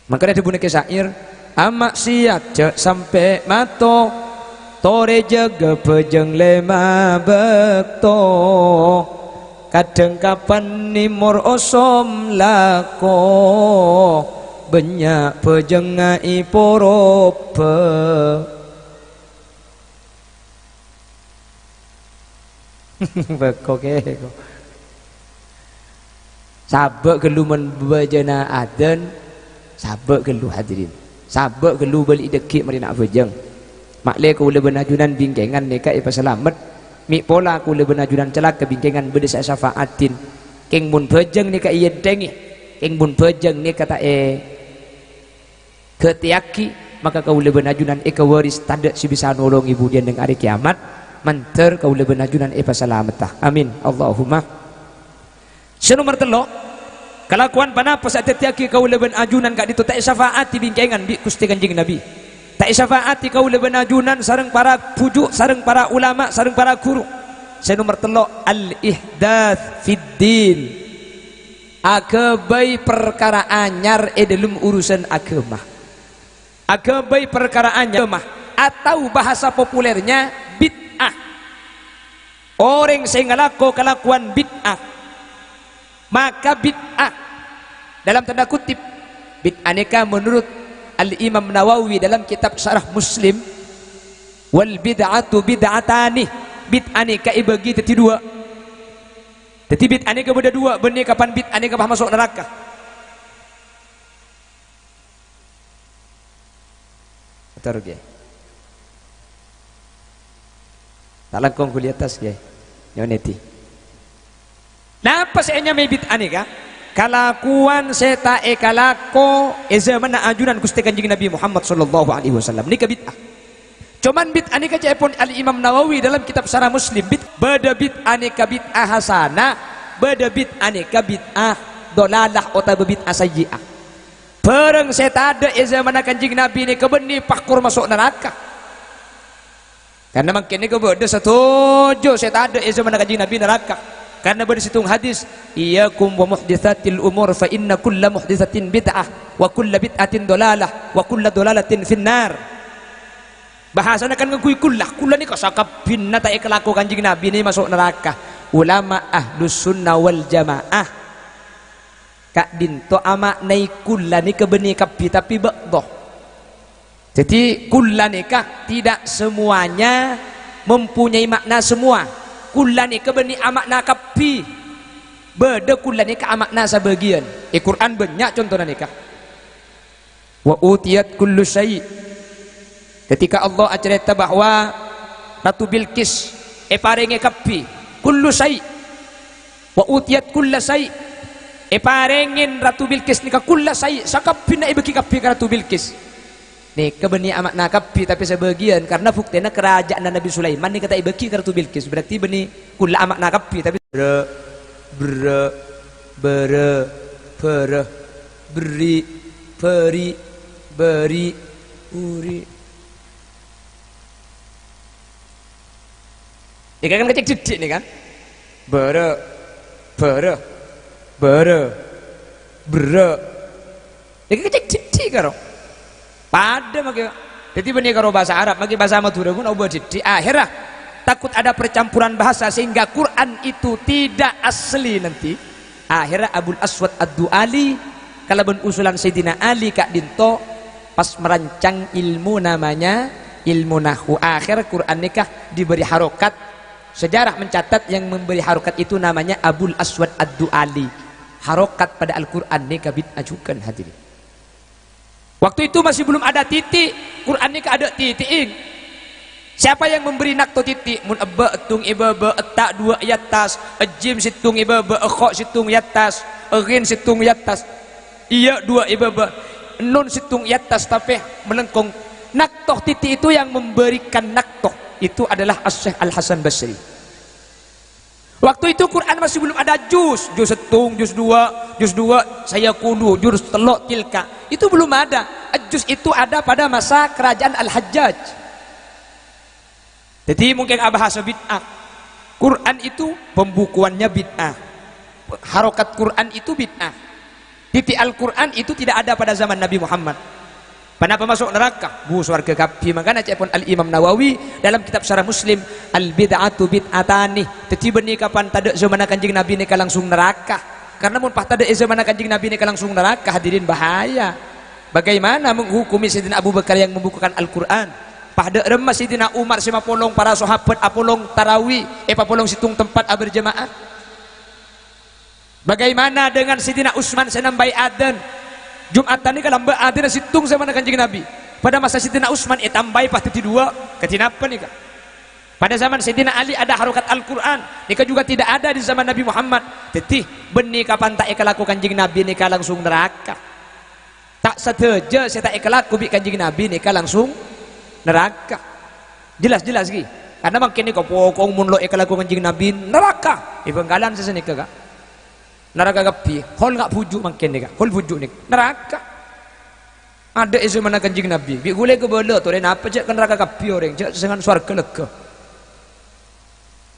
Mangkana dhâbuna Kè Syair, "Ama'siyat jhâ' sampè' mato, torè jâgâ bhâjâng lèma bâkto. Kadhâng kapan nèmor osom lako, bânnya' bhâjângnga èporobhâ." Bâko kèko. Sabâ' ghâllu mon bhâjâna adzan, sabâ' ghâllu, hadirin. Sabâ' ghâllu bâli' dhâggi' marèna abhâjâng. Ma'lè kaulâ bân ajunan bingkèngan nèka èpasalamet. Mè' pola kaulâ bân ajunan calaka bingkèngan bâdâ sè èsyafa'atin. Kèng mon bhâjâng nèka èènthèngè. Kèng mon bhâjâng nèka ta' è ghâtèyaghi, maka kaulâ bân ajunan èkawaris tadâ' sè bisa nolongè budiyân neng arè kèyamat, mandhâr kaulâ bân ajunan èpasalametta. Amin. Allahumma. Sè nomer tello', kalakowan ponapa sè adhâddhiyâghi kaulâ bân ajunan ka'dinto ta' èsyafa'ati bingkèngan bi' Ghustè Kanjeng Nabi? Ta' èsyafa'ati kaulâ bân ajunan sareng para bhuju', sareng para ulama, sareng para ghuru. Sè nomer tello', al-ihdath fid din. Aghâbây parkara anyar è dhâlem urusan aghâma. Aghâbây parkara anyar aghâma, atau bahasa populernya bid'ah. Orèng sè ngalako kalakowan bid'ah, maka bid'ah, dalam tanda kutip, bid'ah nèka menurut Al-Imam Nawawi dalam kitab Syarah Muslim, "Wal bid'atu bid'atani." Bid'ah nèka èbâgi dhâddhi duwâ'. Dhâddhi bid'ah nèka bâdâ duwâ', bânnè kapan bid'ah nèka pas maso' naraka. Ator, Kè. Ta' langkong ghuli attas, Kè. Nyonèdi. Napa sè ènyamaè bid'ah nèka? Kalakowan sè ta' èkalako è zamanna ajunan Ghustè Kanjeng Nabi Muhammad sallallahu alaihi wasallam. Nèka bid'ah. Coman bid'ah nèka ca'èpon Al-Imam Nawawi dalam kitab Syarah Muslim. Bid-, bâdâ bid'ah nèka bid'ah hasanah, bâdâ bid'ah nèka bid'ah dholalah otabâ bid'ah sayyi'ah. Bhârâng sè tadâ' è zamanna Kanjeng Nabi nèka bânnè pakkor maso' naraka. Karna mangkèn nèka bâdâ sadhâjâ sè tadâ' è zamanna Kanjeng Nabi naraka. Karna bâdâ sèttong hadis, "Iyyakum wa muhditsatil umur, fa inna kulla muhditsatin bid'ah, wa kulla bid'atin dholalah, wa kulla dholalatin finnar." Bhâsana kan ngangghuy kulla. Kulla nèka sakabbhinna ta' èkalako Kanjeng Nabi nè maso' naraka. Ulama Ahlus Sunnah wal Jamaah ka'dinto ama'naè kulla nèka bânnè kabbhi, tapè ba'dha. Dhâddhi, kulla nèka tidak semuanya mempunyai makna semua. Kulla nèka bânnè ama'na kabbhi. Bâdâ kulla nèka ama'na sabâgiyân. È Qur'an bânnya' contona nèka. "Wa utiyat kullu syai'." Ketika Allah acarèta bahwa Ratu Bilqis èparèngè kabbhi, kullu syai'. "Wa utiyat kulla syai'." Èparèngè Ratu Bilqis nèka kulla syai', sakabbhina èbâghi kabbhi ka Ratu Bilqis. Nèka bânnè ama'na kabbhi, tapè sabâgiyân, karna buktèna karaja'anna Nabi Sulaiman nèka ta' èbâghi ka Ratu Bilqis. Berarti bânnè kulla ama'na kabbhi, tapè Berrâ', berrâ', bârâ', bârâ', berri', bâri', bâri', uri'. Nèka kan kècèng dhâddhi nèka kan? Bârâ', bârâ', bârâ', berrâ'. Nèka kècèng dhâddhi karo. Padâ makè. Dhâddhi bânnè karo bhâsa Arab, makè bhâsa Madhurâ pon obâ dhiddhi'. Akhirnya, takut ada percampuran bahasa sehingga Quran itu tidak asli nanti. Akhirnya Abul Aswad Ad-Du'ali kalabân usulan Sayyidina Ali ka'dinto pas merancang ilmu namanya ilmu nahwu. Akhir Quran nèka diberi harokat. Sejarah mencatat yang memberi harokat itu namanya Abul Aswad Ad-Du'ali. Harokat pada Al-Quran nèka bid'ah jhughân, hadirin. Waktu itu masih belum ada titik. Quran nèka adâ' titi'è. Siapa yang memberi nakto titik? Mon ebbâ' èttung è bâbâ, etta' duwâ' è attas, ejjim sèttung è bâbâ, kho sèttung è attas, ghin sèttung è attas, ya duwâ' è bâbâ, nun sèttung è attas, tapè malengkong. Nakto titik itu yang memberikan nakto itu adalah Asy-Syaikh Al-Hasan Basri. Waktu itu Quran masih belum ada juz, juz sèttung, juz duwâ', juz duwâ', sayaqulu, juz tello', tilka. Itu belum ada. Juz itu ada pada masa kerajaan Al-Hajjaj. Dhâddhi mungkin abahasa bid'ah. Quran itu pembukuannya bid'ah. Harokat Quran itu bid'ah. Titik Al-Quran itu tidak ada pada zaman Nabi Muhammad. Panapa maso' naraka? Bu, sowarghâ kabbhi. Mangkana ca'èpon Al-Imam Nawawi dalam kitab Syarah Muslim, "Al-bid'atu bid'atani." Dhâddhi bânnè kapan tadâ' zamanna Kanjeng Nabi nèka langsung naraka. Karena mon pas tadâ' è zamanna Kanjeng Nabi nèka langsung naraka, hadirin, bahaya. Bagaimana menghukumi Sayyidina Abu Bakar yang membukukan Al-Quran? Pas dâ' remma Sayyidina Umar sè mapolong para sahabat apolong tarawih, èpapolong sèttung tempat aberjamaah? Bagaimana dengan Sayyidina Utsman sè nambâi adzan? Jum'atan nèka lambâ' adzanna sèttung zamanna Kanjeng Nabi. Pada masa Sayyidina Utsman ètambâi pas dhâddhi duwâ'. Kadhi napa nèka? Pada zaman Sayyidina Ali ada harokat Al-Quran. Nèka juga tidak ada di zaman Nabi Muhammad. Dhâddhi, bânnè kapan ta' èkalako Kanjeng Nabi nèka langsung naraka. Ta' sadhâjâ sè ta' èkalako bi' Kanjeng Nabi nèka langsung naraka. Jelas-jelas, ghi. Karena mangkèn nèka pokok mon lo' èkalako Kanjeng Nabi, naraka. È Bhângkalan sè sanèka, Ka'. Naraka kabbhi. Hol nga' bhuju' mangkèn nèka. Hol bhuju' nèka. Naraka. Adâ' è zamanna Kanjeng Nabi. Bi' ghulâ kabâlâ, torè napa jhâ' ka naraka kabbhi orèng, jhâ' sèngan sowarghâ lèghâ.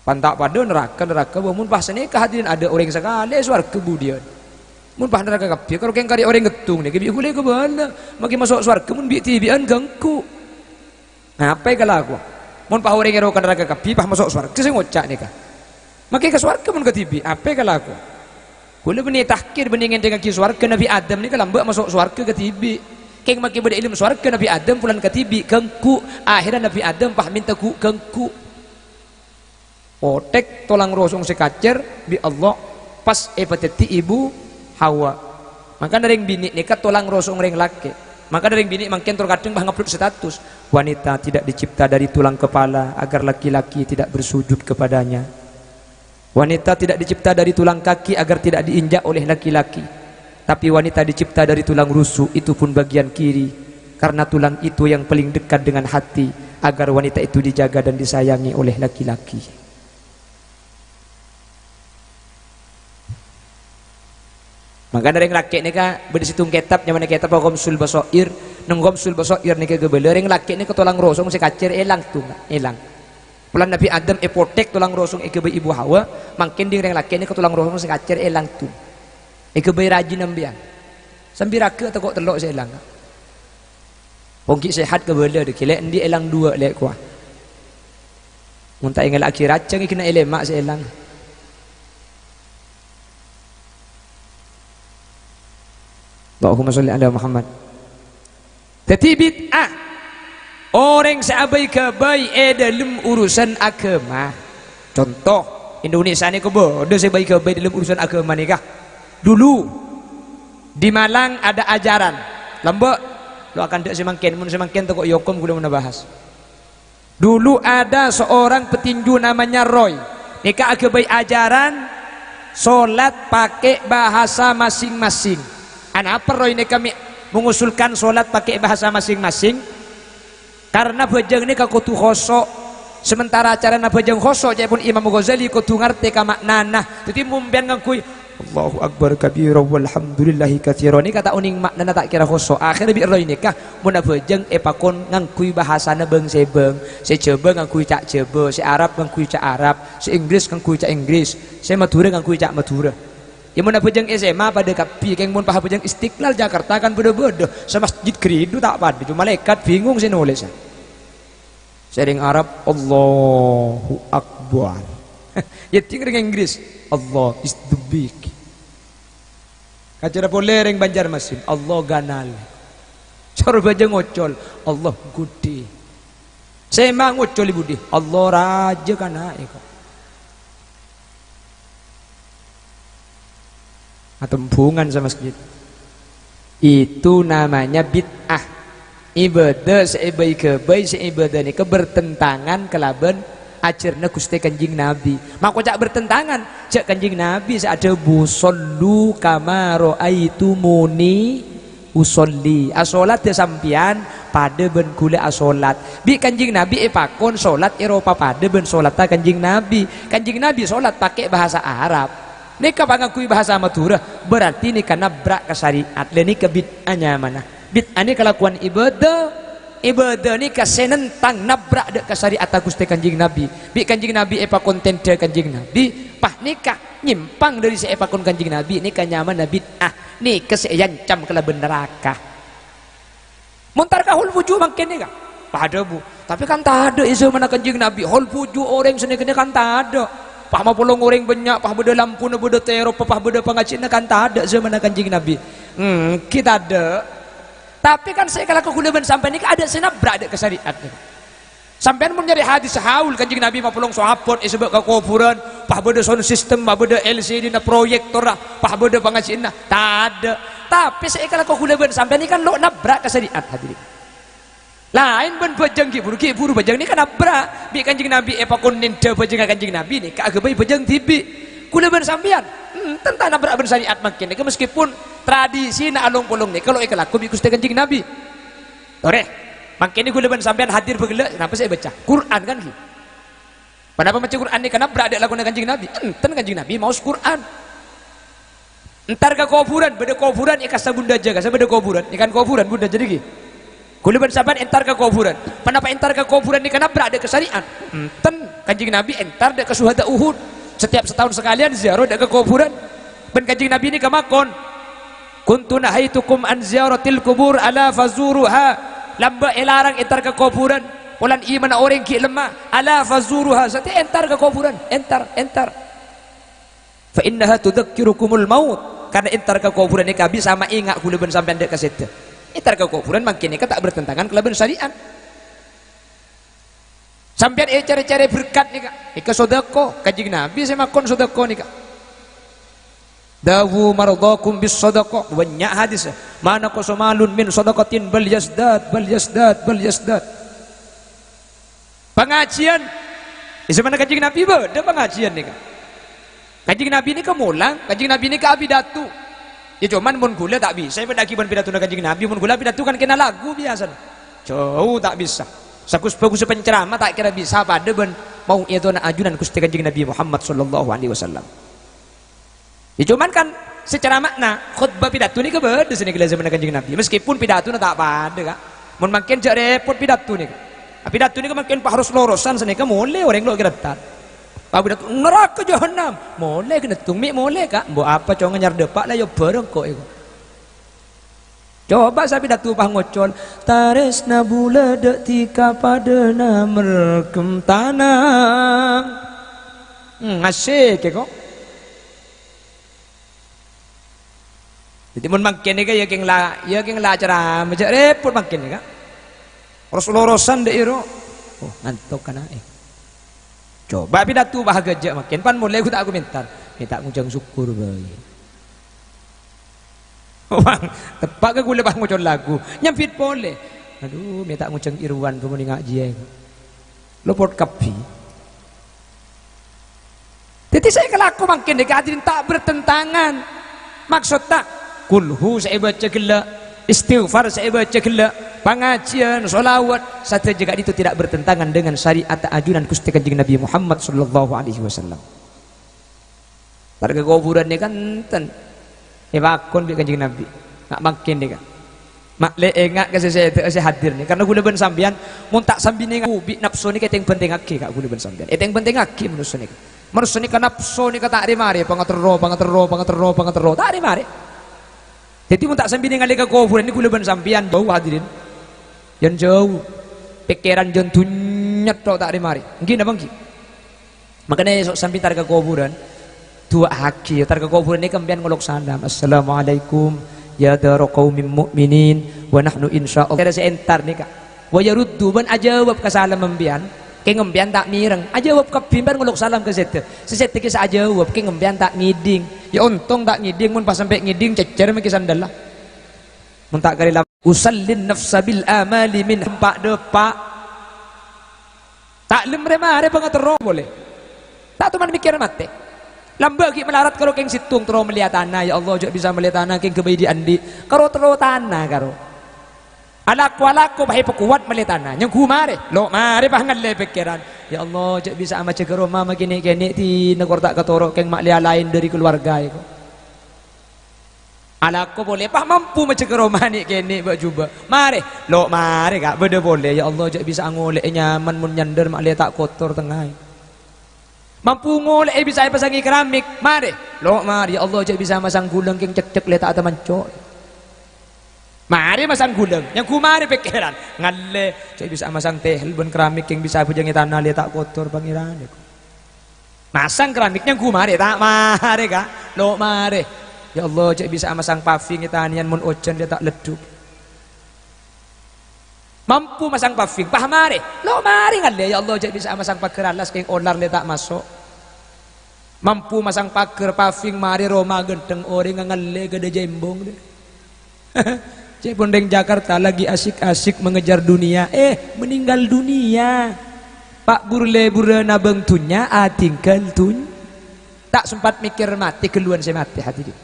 Pan ta' padâ naraka, naraka, bâ, mon pas sanèka hadirin adâ' orèng sakalè sowarghâ budiyân. Mon pas naraka kabbhi, karo kèng karè orèng ngèttung nèka bi' ghulâ kabâlâ. Makè maso' sowarghâ mon bi'-dhibi'ân ghânggu. Apa èkalako? Mon pas orèng èro ka naraka kabbhi, pas maso' sowarghâ sè ngoca' nèka. Makè ka sowarghâ mon kadhibi', apa èkalako? Ghulâ bânnè tahkir, bânnè ngèdingngaghi sowarghâ, Nabi Adam nèka lambâ' maso' sowarghâ kadhibi'. Kèng makè bâdâ è dâlem sowarghâ Nabi Adam polana kadhibi', ghânggu. Akhirnya Nabi Adam pas mènta ghu-, ghânggu. Otek tolang rosong sè kacèr bi' Allah pas èpadhâddhi Ibu Hawa. Mangkana rèng binè' nèka tolang rosong rèng lakè'. Mangkana rèng binè' mangkèn tor kadhâng pas ngupload status, "Wanita tidak dicipta dari tulang kepala agar laki-laki tidak bersujud kepadanya. Wanita tidak dicipta dari tulang kaki agar tidak diinjak oleh laki-laki." Tapi wanita dicipta dari tulang rusuk, itu pun bagian kiri, karena tulang itu yang paling dekat dengan hati, agar wanita itu dijaga dan disayangi oleh laki-laki. Mangkana rèng lakè' nèka bâdâ sèttong kètab, nyamana kètab Ghamsul Basair. Neng Ghamsul Basair nèka ghâbâlâ rèng lakè' nèka tolang rosong sè kacèr èlang, tung, èlang. Polana Nabi Adam èpotek tolang rosong èghâbây Ibu Hawa, mangkèn ding rèng lakè' nèka tolang rosong sè kacèr èlang, tung. Èghâbây rajin sampèyan. Sambi raghâ tako' tello' sè èlang. Wong ghi' sehat kabâlâ, dâggi' lè' endi' èlang duwâ' lè' kowa. Mon ta' èngella'aghi rajâng, èghina èlèma' sè èlang. Allahumma sholli ala Muhammad. Dhâddhi bid'ah orèng sè abâi-ghâbây è dâlem urusan aghâma. Conto, Indonesia nèko bâdâ sè bâi-ghâbây dâlem urusan aghâma nèka. Dulu, di Malang ada ajaran. Lambâ', lo' akanta' sè mangkèn, mon sè mangkèn tako' èokom ghulâ mon abahas. Dulu ada seorang petinju namanya Roy. Nèka aghâbây ajaran solat pakè bahasa masing-masing. Anapa Roy nèka mè' mengusulkan solat pakè bahasa masing-masing? Karena bhâjâng nèka kodhu khosyo'. Sementara carana bhâjâng khosyo', ca'èpon Imam Ghazali, kodhu ngartè ka ma'nana. Dhâddhi, mon sampèyan ngangghuy, "Allahu Akbar kabira walhamdulillahi katsira," nèka ta' onèng ma'nana, ta' kèra khosyo'. Akhèrra bi' Roy nèka, mon abhâjâng èpakon ngangghuy bhâsana bâng-sèbâng. Sè Jhâbâ ngangghuy ca' Jhâbâ, sè Arab ngangghuy ca' Arab, sè Inggris ngangghuy ca' Inggris, sè Madhurâ ngangghuy ca' Madhurâ. È, mon abhâjâng S M A padâ kabbhi, kèng mon pas abhâjâng Istiqlal Jakarta kan bâdâ-bâdâ. Samasjid Gridhu ta' padâ, coma malaèkat bingung sè nolèsa. Sèrèng Arab, "Allahu Akbar." Yâ, dhing rèng Inggris, "Allah is the big." Kacèra polè rèng Banjarmasin, "Allah ganal." Soro bhâjâng ngocol, "Allah ghudhi." Sè ma' ngocol è budi, "Allah rajâ kana'è, kok." Atembhungan samasjid. Itu namanya bid'ah. Ibadah sè èbâi-ghâbây, sè ibadah nèka bertentangan kalabân ajhârânna Ghustè Kanjeng Nabi. Makoca' bertentangan, jhâ' Kanjeng Nabi sè adhâbu, "Shallu kama ra'aitumuni usalli." Asholatâ sampèyan padâ bân ghulâ asholat. Bi' Kanjeng Nabi èpakon sholat èropa padâ bân sholatta Kanjeng Nabi. Kanjeng Nabi sholat pakè bhâsa Arab. Nèka pangangguy bhâsa Madhurâ, berarti nèka nabrak ka syariat. Lha nèka bid'ah nyamana. Bid'ah nèka kalakowan ibadah. Ibadah nèka sè nentang, nabrak dâ' ka syariatta Ghustè Kanjeng Nabi. Bi' Kanjeng Nabi èpakon tèndhâ Kanjeng Nabi, pas nèka nyèmpang dâri sè èpakon Kanjeng Nabi, nèka nyamana bid'ah. Nèka sè èancam kalabân naraka. Mon entar ka hol buju mangkèn nèka, padâ, Bu. Tapè kan tadâ' è zamanna Kanjeng Nabi. Hol buju orèng sanèka kan tadâ'. Pas mapolong orèng bânnya', pas bâdâ lampuna, bâdâ tèropa, pas bâdâ pangajiânna kan tadâ' zamanna Kanjeng Nabi. Èngghi tadâ'. Tapè kan sè èkalako ghulâ bân sampèyan nèka adâ' sè nabrak dâ' ka syariat nèka. Sampèyan mon nyarè hadis haul Kanjeng Nabi mapolong so abot èsabâ' ka kobhurân, pas bâdâ sound system, pas bâdâ L C D-na, proyektorra, pas bâdâ pangajiânna, tadâ'. Tapè sè èkalako ghulâ bân sampèyan nèka lo' nabrak ka syariat, hadirin. Laèn bân bhâjâng ghi' bhuru, ghi' bhuru bhâjâng nèka nabrak. Bi' Kanjeng Nabi èpakon nèndhâ bhâjângnga Kanjeng Nabi nèka aghâbây bhâjâng dhibi'. Ghulâ bân sampèyan, enten ta' nabrak bân syariat mangkèn nèka, meskipun tradisina along-polong nèka lo' èkalako bi' Ghustè Kanjeng Nabi. Torè, mangkèn ghulâ bân sampèyan hadir bhâghellâ', napa sè èbâca? Qur'an kan, ghi? Ponapa maca Qur'an nèka nabrak dâ' lakona Kanjeng Nabi? Enten, Kanjeng Nabi maos Qur'an. Entar ka kobhurân, bâdâ kobhurân è kassa Bundajâ, kassa bâdâ kobhurân, è kan kobhurân Bundajâ nèka. Ghulâ bân sampèyan entar ka kobhurân. Ponapa entar ka kobhurân nèka nabrak dâ' ka syariat? Enten, Kanjeng Nabi entar dâ' ka syuhada Uhud. Setiap setahun sekalian ziarah dâ' ka kobhurân. Bân Kanjeng Nabi nèka makon, "Kuntu nahaitukum an ziyaratil qubur, ala fazuruha." Lambâ' èlarang entar ka kobhurân, polana imanna orèng ghi' lemma. "Ala fazuruha," satèya entar ka kobhurân, entar, entar. "Fa innaha tudzakkirukumul maut," karna entar ka kobhurân nèka bisa maènga' ghulâ bân sampèyan dâ' ka sèdhâ. Entar ka kobhurân mangkèn nèka ta' bertentangan kalabân syariat. Sampèyan ècarè-carè berkat nèka, èka sodako, Kanjeng Nabi sè makon sodako nèka. "Dawu mardhakum bis sadaqah," bânnya' hadis, "Ma naqasa malun min sadaqatin bal yazdad, bal yazdad, bal yazdad." Pangajiân, è zamanna Kanjeng Nabi bâdâ pangajiân nèka. Kanjeng Nabi nèka molang, Kanjeng Nabi nèka apidato. Yâ, coma mon ghulâ ta' bisa èpadâ'âghi bân pidatona Kanjeng Nabi, mon ghulâ apidato kan kèng lagu biyasana. Jhâu ta' bisa. Saghus-bhâghussa penceramah ta' kèra bisa padâ bân mau'idhona ajunan Ghustè Kanjeng Nabi Muhammad sallallahu alaihi wasallam. Yâ, coma kan sè ceramana, khotbah pidato nèka bâdâ sanèka la zamanna Kanjeng Nabi. Meskipun pidatona ta' padâ, Ka'. Mon mangkèn jhâ' rèpot pidato nèka. Pidato nèka mangkèn pas ros-lorosan sanèka molè orèng lo' kèra entar. Pas pidato, "Naraka jahannam." Molè kennèng, "Mè' molè, Ka'." "Mbok apa, conga nyar dâpa' la yâ bhâreng ko' èko." Coba sè pidato pas ngocol, "Tarèsna bulâ dâ' dhika padâna mergem tana." Hmm, asik èko. Dhâddhi, mon mangkèn nèka yâ kèng la, yâ kèng la ceramah, jhâ' rèpot mangkèn nèka. Ros-lorosan dâ' iro. Oh, ngantok kana'è. Coba pidato bâ' ghâjâ' mangkèn, pan molè ghu ta' komentar. Mè' ta' ngocang sokkor bhâi. Wah, teppa' ka ghulâ pas ngocol lagu. Nyambit polè. Adhu, mè' ta' ngocang Irwan, bâ' mon ènga' jiyâ. Lopot kabbhi. Dhâddhi sè èkalako mangkèn nèka hadirin ta' bertentangan. Maksodda, kulhu sè èbâca ghellâ', istighfar sè èbâca ghellâ', pangajiân, sholawat, sadhâjâ ka'dinto tidak bertentangan dengan syariat ajunan Ghustè Kanjeng Nabi Muhammad sallallahu alaihi wasallam. Entar ka kobhurân nèka enten. Èpakon bi' Kanjeng Nabi. Nga' mangkèn nèka. Ma' lè enga' ka sè sèdhâ sè hadir nèka. Karna ghulâ bân sampèyan, mon ta' sambi nènga' bi' napso nèka ètèng-bhântèngaghi ka ghulâ bân sampèyan. Ètèng-bhântèngaghi manossa nèka. Manossa nèka napso nèka ta' rè-marè, pangaterro, pangaterro, pangaterro, pangaterro, ta' rè-marè. Dhâddhi mon ta' sambi nèngalè ka kobhurân nèka ghulâ bân sampèyan jhâu, hadirin. Yan jhâu. Pèkkèran yan dhunnya tok ta' rè-marè. Ènggi napa ènggi? Mangkana èso' sambi entar ka kobhurân, du'a'aghi, entar ka kobhurân nèka sampèyan ngolok salam, "Assalamualaikum ya dara qaumin mu'minin, wa nahnu insyaallah." Kèra sè entar nèka. "Wa yaruddu," bân ajâwâb ka salam sampèyan. Kèng sampèyan ta' mèreng. Ajâwâb kabbhi, sampèyan ngolok salam ka sèdhâ. Sè sèdhâ kèya sè ajâwâb, kèng sampèyan ta' ngèdhing. Ya ontong ta' ngèdhing, mon pas sampè' ngèdhing, cècèr mèkkè sandalla. Mon ta' karè la-, "Usallin nafsa bil amali min," empa' dâpa'. Ta' lem rè-marè pangaterro polè. Ta' toman mèkkèr matè. Lambâ' ghi' malarat karo kèng sèttong terro mellèya tana, "Ya Allah, jhâ' bisa mellèya tana, kèng ghâbây dhi'-andhi'." Karo terro tana karo. Alako-alako pas èpakowat mellè tana, nyangghu marè. Lo' marè pas ngallè pèkkèran. "Ya Allah, jhâ' bisa majâgâ roma ma' kènè'-kènè' dina kor ta' katoro' kèng ma' lèya laèn dâri kaluwarga èko." Alako polè, pas mampu majâgâ roma nè'-kènè' bâ' jhubâ'. Marè, lo' marè, Ka', bâdâ polè. "Ya Allah, jhâ' bisa ngolè'è nyaman mon nyandâr ma' lè ta' kotor tengnga." Mampu ngolè'è bisa èpasangè keramik. Marè, lo' marè. "Ya Allah, jhâ' bisa masang ghulâng kèng cekcek lè ta' tamanco'." Marè masang ghulâng, nyangghu marè pèkkèran. Ngallè, "Jhâ' bisa masang tehel bân keramik kèng bisa abhâjângè tana lè ta' kotor, Pangèran." Masang keramik nyangghu marè, ta' marè, Ka'. Lo' marè. "Ya Allah, jhâ' bisa masang paving è tanèyan mon ojhân lè ta' leddhuk." Mampu masang paving, pas marè. Lo' marè ngallè, "Ya Allah, jhâ' bisa masang paghâr alas kèng olar lè ta' maso'." Mampu masang paghâr, paving, marè roma ghântheng, orèngnga ngallè ghâdhâ jembong, deh. Ca'èpon rèng Jakarta lagi asik-asik mengejar dunia, eh, meninggal dunia. Pa' bur-lèburrâ nabâng dhunnya, atinggal dhunnya. Ta' sempat mèkkèr matè, ghâlluwân sè matè, hadirin.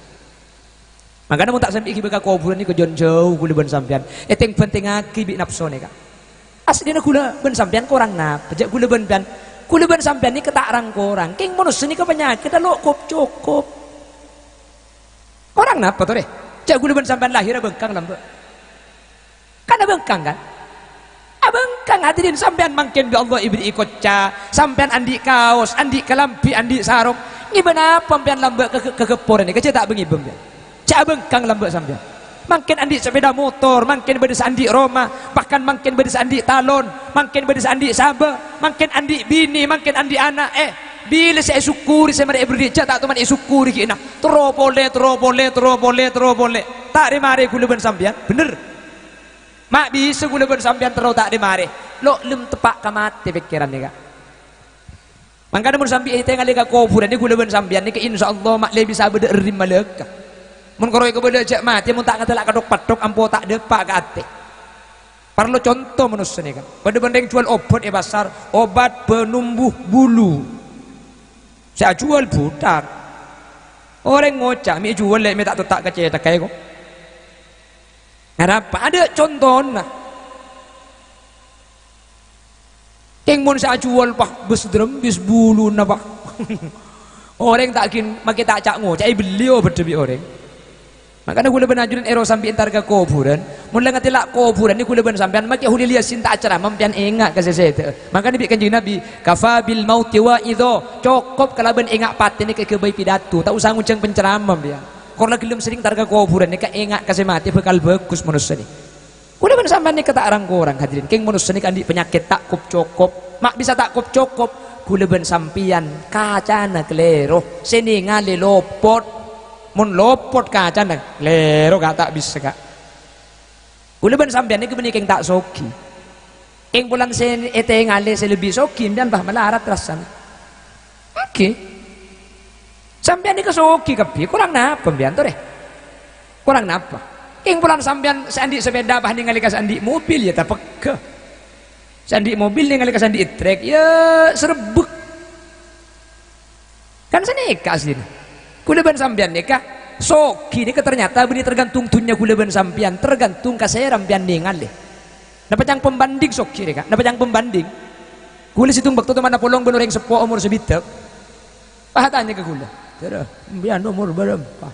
Mangkana mon ta' sambi èghibâ ka kobhurân nèko jhân jhâu ghulâ bân sampèyan. Ètèng-bhântèngaghi bi' napso nèka. Aslina ghulâ bân sampèyan korang napa? Jhâ' ghulâ bân sampèyan, ghulâ bân sampèyan nèka ta' rang-korang. Kèng manossa nèka panyakèdhâ lo' kop-cokop. Korang napa, torè? Jhâ' ghulâ bân sampèyan lahèr abhângkang lambâ'. Kan abhângkang, kan? Abhângkang, hadirin, sampèyan mangkèn bi' Allah èberri'i kocca, sampèyan andi' kaos, andi' kalambhi, andi' sarong. Ngibâ napa sampèyan lambâ' ka, ka, ka ghâpporra nèka, jhâ' ta' bâ-ngibâ sampèyan. Jhâ' abhângkang lambâ' sampèyan. Mangkèn andi' sepeda motor, mangkèn bâdâ sè andi' roma, bahkan mangkèn bâdâ sè andi' talon, mangkèn bâdâ sè andi' sabâ, mangkèn andi' binè, mangkèn andi' ana'. Eh, bilâ sè èsokkori sè marè èberri', jhâ' ta' toman èsokkori ghi'na. Terro polè, terro polè, terro polè, terro polè. Ta' rè-marè ghulâ bân sampèyan, bhender. Ma' bisa ghulâ bân sampèyan terro ta' rè-marè. Lo' lem teppa' ka matè pèkkèran nèka. Mangkana mon sambi ètèngalè ka kobhurân nèka ghulâ bân sampèyan nèka, insyaallah ma' lè bisa bâdâ èrrim malèka. Mon karo èkabâlâ jhâ' matè, mon ta' ngatèla' kathok-pathok, ampo ta' dâpa' ka atè. Parlo conto manossa nèka. Padâ bân rèng jhuwâl obat è pasar, obat penumbuh bulu. Sè ajhuwâl buthang. Orèng ngoca', "Mè' èjhuwâl lè', mè' ta' totta' ka cèthagghâ èko." Arapa? Adâ' contona. Kèng mon sè ajhuwâl, pas bâs-drembis buluna, pas. Orèng ta' ghin, makè ta' ca'-ngoca' èbelli obâddhâ bi' orèng. Mangkana ghulâ bân ajunan èreng sambi entar ka kobhurân. Mon la ngatèla' kobhurân nèka ghulâ bân sampèyan makè Kholil Yasin ta' acerama, sampèyan enga' ka sè sèdhâ. Mangkana bi' Kanjeng Nabi, "Kafa bil mauti wa'idho." Cokop kalabân enga' patè nèka èghâbây pidato, ta' osa ngonjhâng penceramah, sampèyan. Kor la ghellem serrèng entar ka kobhurân nèka, enga' ka sè matè bhâkal bhâghus manossa nèka. Ghulâ bân sampèyan nèka ta' rang-korang, hadirin. Kèng manossa nèka andi' panyakèt ta' kop-cokop. Ma' bisa ta' kop-cokop. Ghulâ bân sampèyan kacana kalèro, sè nèngalè lopot. Mon lopot kacana, kalèro, Ka', ta' bisa, Ka'. Ghulâ bân sampèyan nèka bânnè kèng ta' soghi. Kèng polana sè ètèngalè sè lebbi soghi, sampèyan bâ malarat rassana. Oke. Sampèyan nèka soghi kabbhi, korang napa sampèyan, torè? Korang napa? Kèng polana sampèyan sè andi' sepèda pas nèngalè ka sè andi' mobil, ya tapegghâ. Sè andi' mobil nèngalè ka sè andi' trèk, ya serebbek. Kan sanèka aslina. Ghulâ bân sampèyan nèka, soghi nèka ternyata bânnè tergantung dhunnya ghulâ bân sampèyan, tergantung ka sèra sampèyan nèngalè. Napa ca'na pembanding soghi nèka? Napa ca'na pembanding? Ghulâ sèttong bâkto tomanna polong bân orèng seppo omor sabidhâk. Pas atanya ka ghulâ, "Dârâ, sampèyan omor bârâmpa?"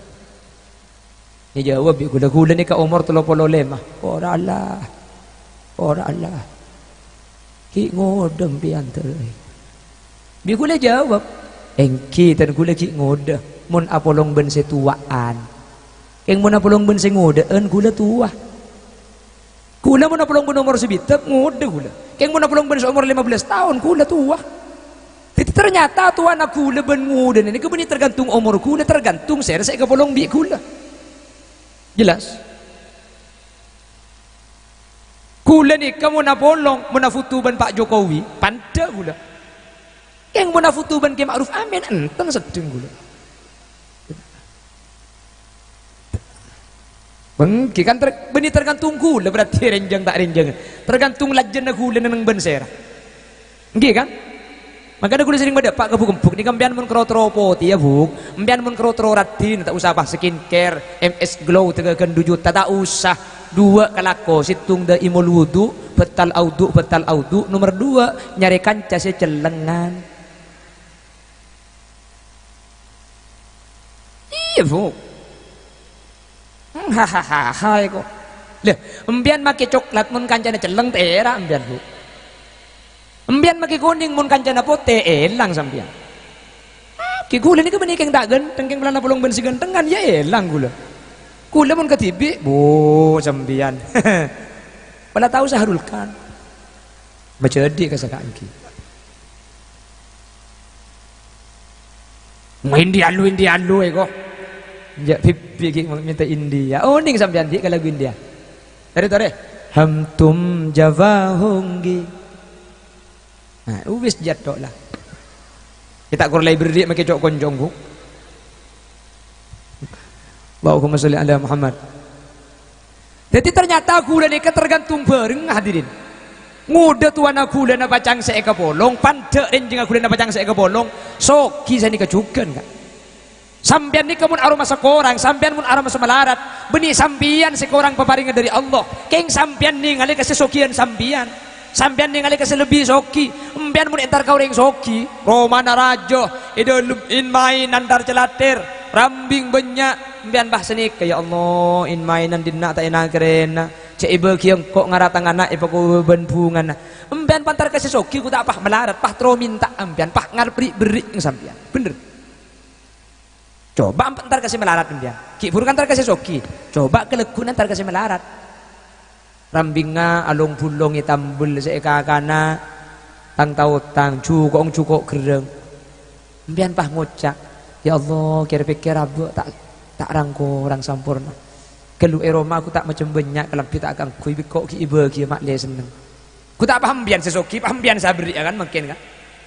Èjâwâb bi' ghulâ, "Ghulâ nèka omor tello polo lèma." "Ora Allah. Ora Allah. Ghi' ngodâ sampèyan, Dârâ." Bi' ghulâ jâwâb, Èngghi, dân ghulâ ghi' ngodâ mon apolong bân sè towa'an. Kèng mon apolong bân sè ngodâ'ân, ghulâ towa. Ghulâ mon apolong bân omor sabidhâk, ngodâ ghulâ. Kèng mon apolong bân sè omor lèma bellâs taon, ghulâ towa. Dhâddhi, ternyata towana ghulâ bân ngodâna nèka bânnè tergantung omor ghulâ, tergantung sèra sè èkapolong bi' ghulâ. Jelas? Ghulâ nèka mon apolong, mon afoto bân Pak Jokowi, pandâ' ghulâ. Kèng mon afoto bân Kè Ma'ruf Amin, enten seddheng ghulâ. Èngghi kan ter-, bânnè tergantung ghulâ, berarti rènjhâng ta' rènjhâng. Tergantung lajânna ghulâ neng bân sèra. Èngghi kan? Mangkana ghulâ serrèng madâpa' ka Bu' Gembok nèka, empèyan mon kèra terro potè, ya, Bu'. Empèyan mon kèra terro raddhin, ta' osa apa skincare, M S Glow, tèghâghân du juta, ta' osa. Duwâ' kalako, sèttong daimul wudu, batal audu, batal audu. Nomer duwâ', nyarè kanca sè cellengngan. Iyâ, Bu'. Hahaha, èko. Lah, empèyan makè coklat mon kancana celleng, tèra' empèyan, Bu'. Empèyan makè konèng mon kancana potè, èlang sampèyan. Kè ghulâ nèka bânnè kèng ta' ghântheng, kèng polana polong bân sè ghânthengan, ya èlang ghulâ. Ghulâ mon kadhibi', bu, sampèyan. Pola tao Sahrul Khan. Majâdi ka sè kaangghi. Mo India lu, India lu, èko. Jâ' bibbi' ghi' mènta India. Onèng sampèyan bi' ka lagu India. Torè, torè. Ham tum Jawa hongge. Nah, uwis jâ' tok la. Kita' kor la èberri' makè co'-konco' ghu. Allahumma sholli ala Muhammad. Dhâddhi, ternyata ghulâ nèka tergantung bhârengnga, hadirin. Ngodâ towana ghulâ napa ca'na sè èkapolong, pandâ' rènjhângnga ghulâ napa ca'na sè èkapolong, soghi sanèka jhughân, Ka'. Sampèyan nèka mon aromasa korang, sampèyan mon aromasa malarat, bânnè sampèyan sè korang paparèngnga dâri Allah. Kèng sampèyan nèngalè ka sè sogiyân sampèyan. Sampèyan nèngalè ka sè lebbi soghi, empèyan mon entar ka orèng soghi, romana rajâ, è dâlem in-maènan tar-calater, rambing bânnya', empèyan pas sanèka, "Ya Allah, in-maènan dinna' ta' èna-karèna, jâ' èbâghi engko' ngara tang ana' èpakobâ bân bhungana." Empèyan pas entar ka sè soghi, ghu ta' pas malarat, pas terro mènta empèyan, pas ngarep ri'-berri' sampèyan. Bhender. Coba empa' entar ka sè malarat, empèyan. Ghi' bhuru entar ka sè soghi. Coba kalagghuna entar ka sè malarat. Rambingnga along-bulong ètambel sè èkakana tang-taotang, jhuko'-jhuko' gherrâng. Empèyan pas ngoca', "Ya Allah, kèr-pèkkèr abâ' ta', ta' rang-korang samporna. Ghâllu è roma ghu ta' macem bânnya', kalambhi ta' kaangghuy, bi' engko' ghi' èbâghi ma'lè senneng." Ghu ta' pas empèyan sè soghi, pas empèyan sè aberri'â kan mangkèn, Ka'.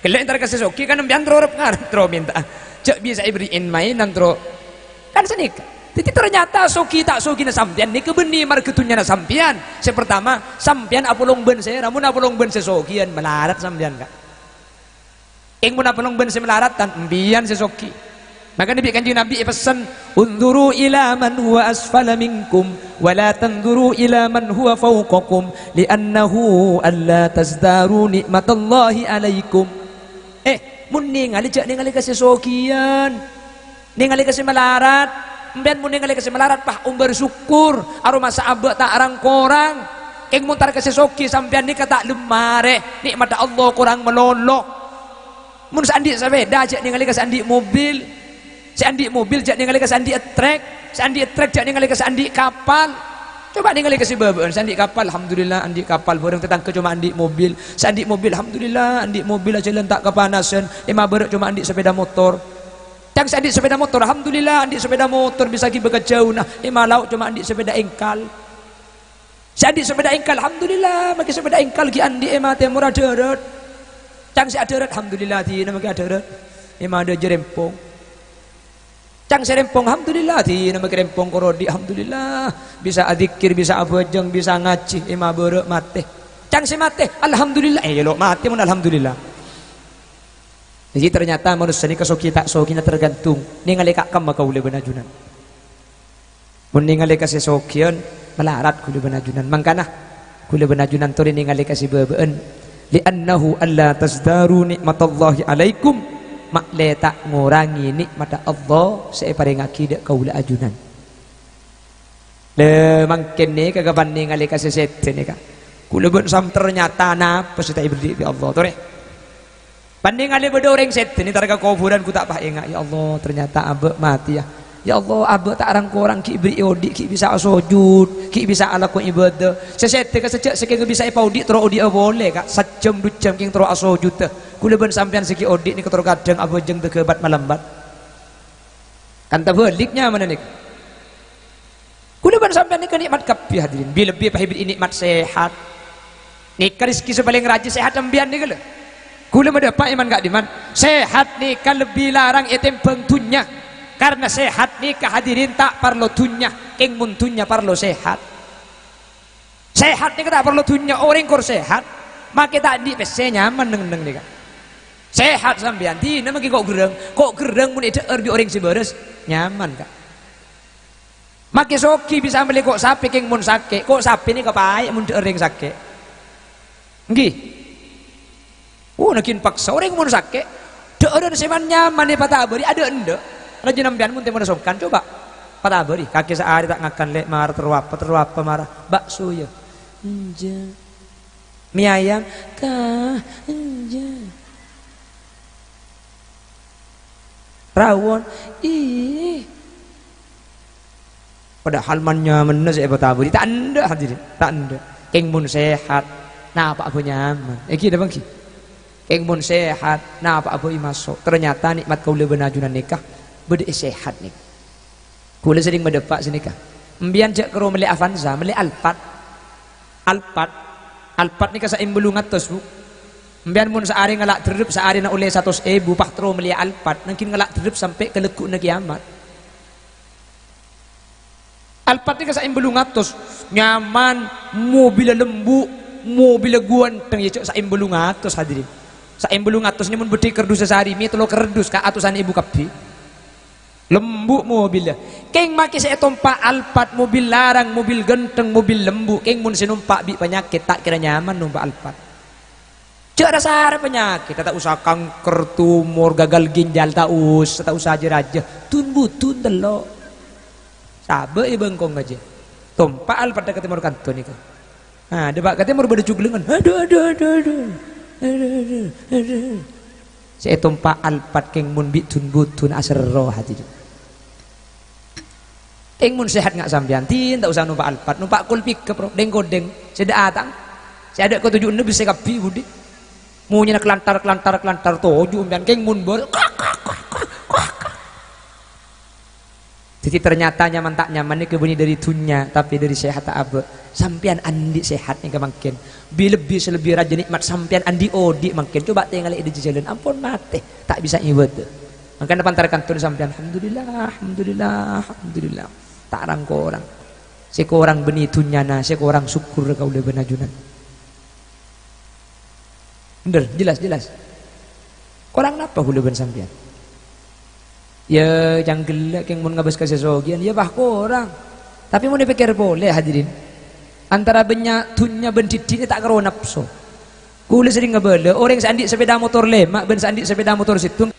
Ghellâ' entar ka sè soghi kan empèyan terro rep ngarep, terro mènta'a. Jâ' bisa èberri' in-maènan terro. Kan sanèka. Dhâddhi ternyata soghi ta' soghina sampèyan nèka bânnè marghâ dhunnyana sampèyan. Sè partama, sampèyan apolong bân sèra, mon apolong bân sè soghiân malarat sampèyan, Ka'. Kèng mon apolong bân sè malarat, tan empèyan sè soghi. Makana bi' Kanjeng Nabi èpessen, "Unzuru ila man huwa asfala minkum, wa la tanzuru ila man huwa fawqakum, li'annahu alla tazdaru ni'matallahi alaikum." Eh, mon nèngalè, jâ' nèngalè ka sè soghiân. Nèngalè ka sè malarat. Empèyan mon nèngalè ka sè malarat, pas ombâr sokkor. Aromasa abâ' ta' rang-korang. Kèng mon entar ka sè soghi, sampèyan nèka ta' lem marè. Nè'matta Allah korang malolo. Mon sè andi' sapèda, jâ' nèngalè ka sè andi' mobil. Sè andi' mobil, jâ' nèngalè ka sè andi' ettrek. Sè andi' ettrek, jâ' nèngalè ka sè andi' kapal. Coba nèngalè ka sè bâbâ'ân, sè andi' kapal, alhamdulillah, andi' kapal. Bhârâng tatangghâ coma andi' mobil. Sè andi' mobil, alhamdulillah, andi' mobil, ajhâlân ta' kapanasan. È ma' bârâ' coma andi' sapèda motor. Ca'na sè andi' sapèda motor, alhamdulillah, andi' sapèda motor bisa ghibâ ka jhâuna. È ma' lao' coma andi' sapèda engkal. Sè andi' sapèda engkal, alhamdulillah, makè sapèda engkal ghi' andi' è ma' tèmor adhârât. Ca'na sè adhârât, alhamdulillah, dinah makè adhârât. È ma' dâjâ rèmpong. Ca'na sè rèmpong, alhamdulillah, dinah makè rèmpong korodi', alhamdulillah. Bisa adzikir, bisa abhâjâng, bisa ngajhi, è ma' bârâ' matè. Ca'na sè matè, alhamdulillah. Eh, lo' matè mon alhamdulillah. Dhâddhi, ternyata manossa nèka soghi ta' soghina tergantung nèngalè ka kemma kaulâ bân ajunan. Mon nèngalè ka sè soghiyân, malarat kaulâ bân ajunan. Mangkana, kaulâ bân ajunan torè nèngalè ka sè bâbâ'ân. "Li'annahu alla tazdaru ni'matallahi alaikum." Ma'lè ta' ngorangè nè'matta Allah sè èparèngaghi dâ' kaulâ ajunan. Lè, mangkèn nèka kapan nèngalè ka sè sèdhâ nèka. Kaulâ bân sam-, ternyata napa sè ta' èberri' bi' Allah, torè. Panèngalè bâdâ orèng sèdhâ nèntar ka kobhurân, ghu ta' pas enga', "Ya Allah, ternyata abâ' matè, ya. Ya Allah, abâ' ta' rang-korang ghi' bherri'i odi', ghi' bisa asojud, ghi' bisa alako ibadah. Sè sèdhâ ka sajjhâ' sakènga bisa èpaodi' terro odi'â polè, Ka'. Sajjhâm du jhâm kèng terro asojudhâ. Ghulâ bân sampèyan sè ghi' odi' nèka terro kadhâng abhâjâng dâ' ghâbât malambât." Kan tabâlik nyamana nèka. Ghulâ bân sampèyan nèka nè'mat kabbhi, hadirin. Bi-, lebbi pahibit nè'mat sehat. Nèka rezeki sè palèng rajâ sehat sampèyan nèka, lho. Ghulâ madâpa' iman ka'dimman. Sehat nèka lebbi larang ètèmbhâng dhunnya. Karna sehat nèka, hadirin, ta' parlo dhunnya. Kèng mon dhunnya parlo sehat. Sehat nèka ta' parlo dhunnya, orèng kor sehat, makè ta' andi' pèssè nyaman neng-enneng nèka. Sehat sampèyan, dinah makè ko' gherrâng, ko' gherrâng mon èdhâ'âr bi' orèng sè bârâs, nyaman, Ka'. Makè soghi bisa mellè ko' sapè kèng mon sakè', ko' sapè nèka paè' mon dhâ'âr orèng sakè'. Ènggi. Oh, naghin paksa orèng mon sakè'. Dhâ'ârân sè man-nyaman èpatabâri, adâ' endâ'. Rajâ sampèyan mon tèmona songkan, coba. Patabâri, kakè saarè ta' ngakan lè' mara terro apa, terro apa mara. Bakso, ya. Enjâ'. Mie ayam, ta, enjâ'. Rawon, ih. Padahal man-nyamana sè èpatabâri, ta' endâ', hadirin, ta' endâ'. Kèng mon sehat, napa abâ' nyaman? Ènggi napa ènggi? Kèng mon sehat, napa abâ' maso'? Ternyata nè'mat kaulâ bân ajunan nèka bâdâ è sehat nèka. Kaulâ serrèng madâpa' sanèka. Sampèyan jhâ' karo mellè Avanza, mellè Alphard. Alphard, Alphard nèka saèmbâ bâllung atos, Bu. Sampèyan mon saarè ngala' dherrep, saarèna ollè satos èbu, pas terro mellèya Alphard, nangghing ngala' dherrep sampè' ka lagghu'na kèyamat. Alphard nèka saèmbâ bâllung atos, nyaman, mobilla lembu', mobilla ghuwândheng, ya, jhâ' saèmbâ bâllung atos, hadirin. Saèmbâ bâllung atos nèka mon beddhi kardus sasarè, mè' tello kardus, Ka', atosan èbu kabbhi. Lembu' mobilla. Kèng makè sè ètompa' Alphard, mobil larang, mobil ghântheng, mobil lembu', kèng mon sè nompa' bi' panyakèt, ta' kèra nyaman nompa' Alphard. Jhâ' ra-sara panyakèt, ta' osa kanker, tumor, gagal ginjal, ta' osa, ta' osa jâ-rajâ. Dun-budun tello'. Sabâ' è bengkong ajâ. Tompa' Alphard dâ' ka tèmor kanto nèka. Nah, dâpa' ka tèmor bâdâ juglengan. Adhu, adhu, adhu, adhu. Adhu, adhu, adhu. Sè ètompa' Alphard kèng mon bi' dun-budun aserro hati. Kèng mon sehat nga' sampèyan, din ta' osa nompa' Alphard, nompa' kol pickup, ro, dheng-kodheng, sè dâ' atang, sè adâ' ka toju' enna' bessè kabbhi budi. Monyèna kalantar, kalantar, kalantar, toju' sampèyan, kèng mon bâr-, Dhâddhi, ternyata nyaman ta' nyaman nèka bânnè dâri dhunnya, tapè dâri sehatta abâ'. Sampèyan andi' sehat nèka mangkèn. Bi-, lebbi sè lebbi rajâ nè'mat sampèyan andi' odi' mangkèn. Coba tèngalè è dhâjâ jhâlân, ampon matè, ta' bisa ibâdâ. Mangkana pantar kantona sampèyan, "Alhamdulillah, alhamdulillah, alhamdulillah." Ta' rang-korang. Sè korang bânnè dhunnyana, sè korang sokkorra kaulâ bân ajunan. Bhender, jelas, jelas. Korang napa kaulâ bân sampèyan? Ya, cangghellâ' kèng mon ngabâs ka sè sogiyân, ya, bâh, korang. Tapè mon èpèkkèr polè, hadirin, antara bânnya' dhunnya bân dhiddhi'na ta' karo napso. Kaulâ serrèng abâlâ, orèng sè andi' sapèda motor lèma' bân sè andi' sapèda motor sèttong.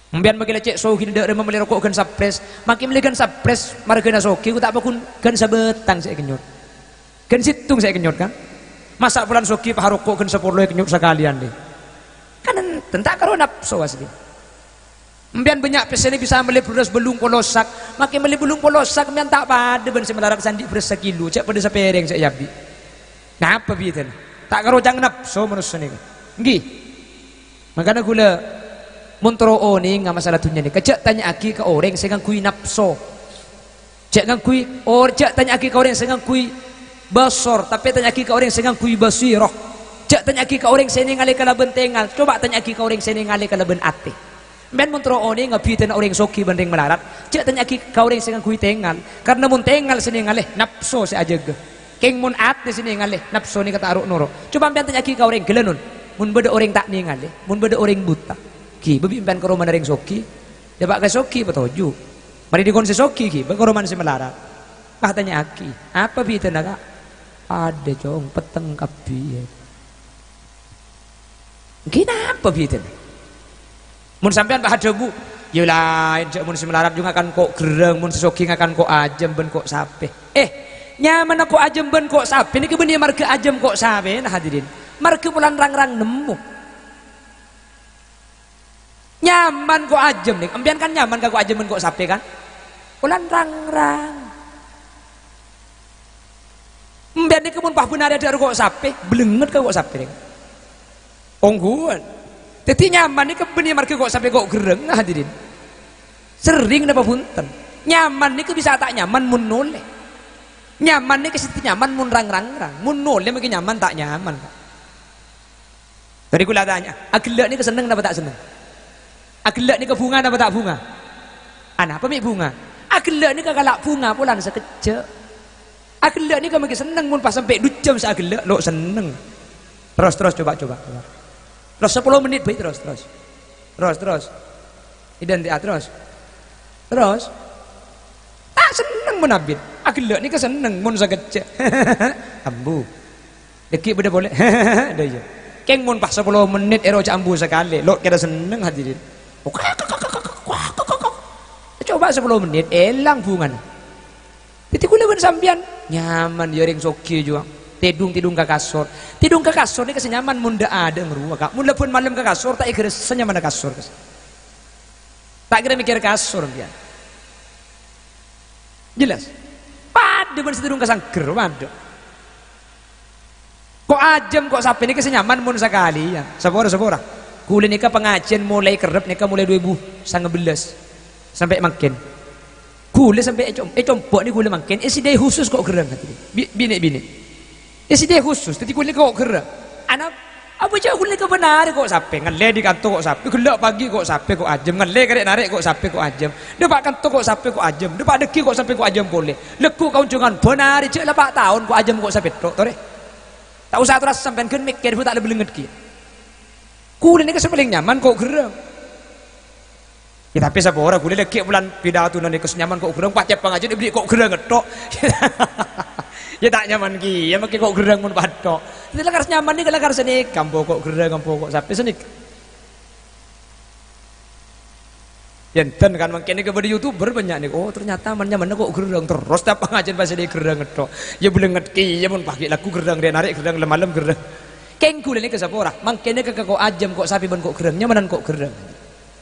Sampèyan makè la cè' sogina dâ' remma mellè roko' ghân sapres, makè mellè ghân sapres marghâna soghi, ghu ta' apa ghun ghân sabâtang sè èkennyot. Ghân sèttong sè èkennyot, kan? Masa' polana soghi pas aroko' ghân sapolo èkennyot sakalèyan, lè? Kan enten, ta' karo napso asli. Sampèyan bânnya' pèssèna bisa mellè bherrâs bâllung polo sak, makè mellè bâllung polo sak sampèyan ta' padâ bân sè malarat sè andi' bherrâs sakilo, jhâ' padâ sapèrèng sè èabi'. Napa bhidhâna? Ta' karo cang napso manossa nèka. Ènggi. Mangkana kaulâ mon terro onènga masalah dhunnya nèka, jhâ' tanya'aghi ka orèng sè ngangghuy napso. Jhâ' ngangghuy or-, jhâ' tanya'aghi ka orèng sè ngangghuy basor, tapè tanya'aghi ka orèng sè ngangghuy basirah. Jhâ' tanya'aghi ka orèng sè nèngalè kalabân tèngal, coba tanya'aghi ka orèng sè nèngalè kalabân atè. Sampèyan mon terro onènga bhidhâna orèng soghi bân rèng malarat, jhâ' tanya'aghi ka orèng sè ngangghuy tèngal, karna mon tèngal sè nèngalè, napso sè ajâgâ. Kèng mon atè sè nèngalè, napso nèka ta' ro'-noro'. Coba sampèyan tanya'aghi ka orèng ghellânon, mon bâdâ orèng ta' nèngalè, mon bâdâ orèng buta, ghibâ bi' sampèyan ka romana rèng soghi, dâpa' ka soghi patoju'. Marè dhikon sè soghi ghibâ ka romana sè malarat. Pas tanya'aghi, "Apa bhidhâna, Ka'?" "Padâ, Cong, petteng kabbhi." Ènggi napa bhidhâna? Mon sampèyan pas adhâbu, "Ya laèn, jhâ' mon sè malarat jhughân ngakan ko' gherrâng, mon sè soghi ngakan ko' ajâm bân ko' sapè." Eh, nyamana ko' ajâm bân ko' sapè nèka bânnè marghâ ajâm ko' sapèna, hadirin. Marghâ polana rang-rang nemmo. Nyaman ko' ajâm, nèng. Empèyan kan nyaman ka ko' ajâm bân ko' sapè, kan? Olan rang-rang. Empèyan nèka mon pas bân arè adhâ'âr ko' sapè, blengnget ka ko' sapè, nèng. Ongghuwân. Dhâddhi nyaman nèka bânnè marghâ ko' sapè ko' gherrâng, hadirin. Serrèng napa bhunten? Nyaman nèka bisa ta' nyaman mon nolè. Nyaman nèka sè nyaman mon rang-rang-rang. Mon nolè mangkè nyaman ta' nyaman, Pak. Bâri' kaulâ tanya, aghellâ' nèka senneng napa ta' senneng? Aghellâ' nèka bhunga napa ta' bhunga? Anapa mè' bhunga? Aghellâ' nèka kala' bhunga polana sakejjhâ'. Aghellâ' nèka mangkè senneng mon pas sampè' du jam sè aghellâ', lo' senneng. Terros, terros, coba, coba, coba. Terros sapolo mennit bhâi, terros, terros. Terros, terros. Idhântè'a, terros. Terros. Ta' senneng mon abit. Aghellâ' nèka senneng mon sakejjhâ'. Ambu. Dhâggi' bâdâ polè. Dâ iyâ. Kèng mon pas sapolo mennit èro jhâ' ambu sakalè, lo' kèra senneng, hadirin. Coba sapolo mennit, èlang bhungana. Dhâddhi kaulâ bân sampèyan nyaman, yâ, rèng soghi, juwâng. Tèdung-tèdung ka kasor. Tèdung ka kasor nèka sè nyaman mon dâ'-adâ'na rowa, Ka'. Mon la bân malem ka kasor, ta' èghâressa nyamanna kasor, Ka'. Ta' kèra mèkkèr kasor, sampèyan. Jelas? Padâ bân sè tèdung ka sangghâr, padâ. Ko' ajâm, ko' sapè nèka sè nyaman mon sakalèyan. Sapora, sapora. Kaulâ nèka pangajiyân molaè kerrep nèka molaè du èbu sanga bellâs sampè' mangkèn. Kaulâ sampè' è com-, è compo' nèka kaulâ mangkèn, è sidai khusus ko' gherrâng, hadirin. Bi-, binè'-binè'. È sidai khusus, dhâddhi kaulâ nèka ko' gherrâng. Ana-, apa jhâ' kaulâ nèka bân arè ko' sapè, ngallè dâri kanto ko' sapè, ghellâ' pagi ko' sapè ko' ajâm, ngallè karè' narè' ko' sapè ko' ajâm, dâpa' kanto ko' sapè ko' ajâm, dâpa' dhâggi' ko' sapè ko' ajâm polè. Lagghu' ka onjhângan bân arè jhâ' la pa' taon ko' ajâm ko' sapè tho', torè. Ta' osa atoras sampèyan ghân mèkkèr, bu ta' la blengnget kèya. Kaulâ nèka sè palèng nyaman ko' gherrâng. Yâ, tapè sapora, kaulâ lagghi' polana pidatona nèka sè nyaman ko' gherrâng, pas cèp pangajiyân èberri' ko' gherrâng tho'. Yâ, ta' nyaman kèya, mangkè ko' gherrâng mon pas tho'. Dhâddhi lakar sè nyaman nèka lakar sanèka, ampo ko' gherrâng, ampo ko' sapè sanèka. Yâ, enten kan, mangkèn nèka bâdâ YouTuber bânnya' nèka. Oh, ternyata man-, nyamanna ko' gherrâng, terros cèp pangajiyân pas sanèka gherrâng tho'. Yâ, blengnget kèya, mon pagi lagghu' gherrâng, rè-, narè' gherrâng, lem-malem gherrâng. Kèng kaulâ nèka sapora, mangkèn nèka ka ko' ajâm, ko' sapè bân ko' gherrâng, nyamanan ko' gherrâng.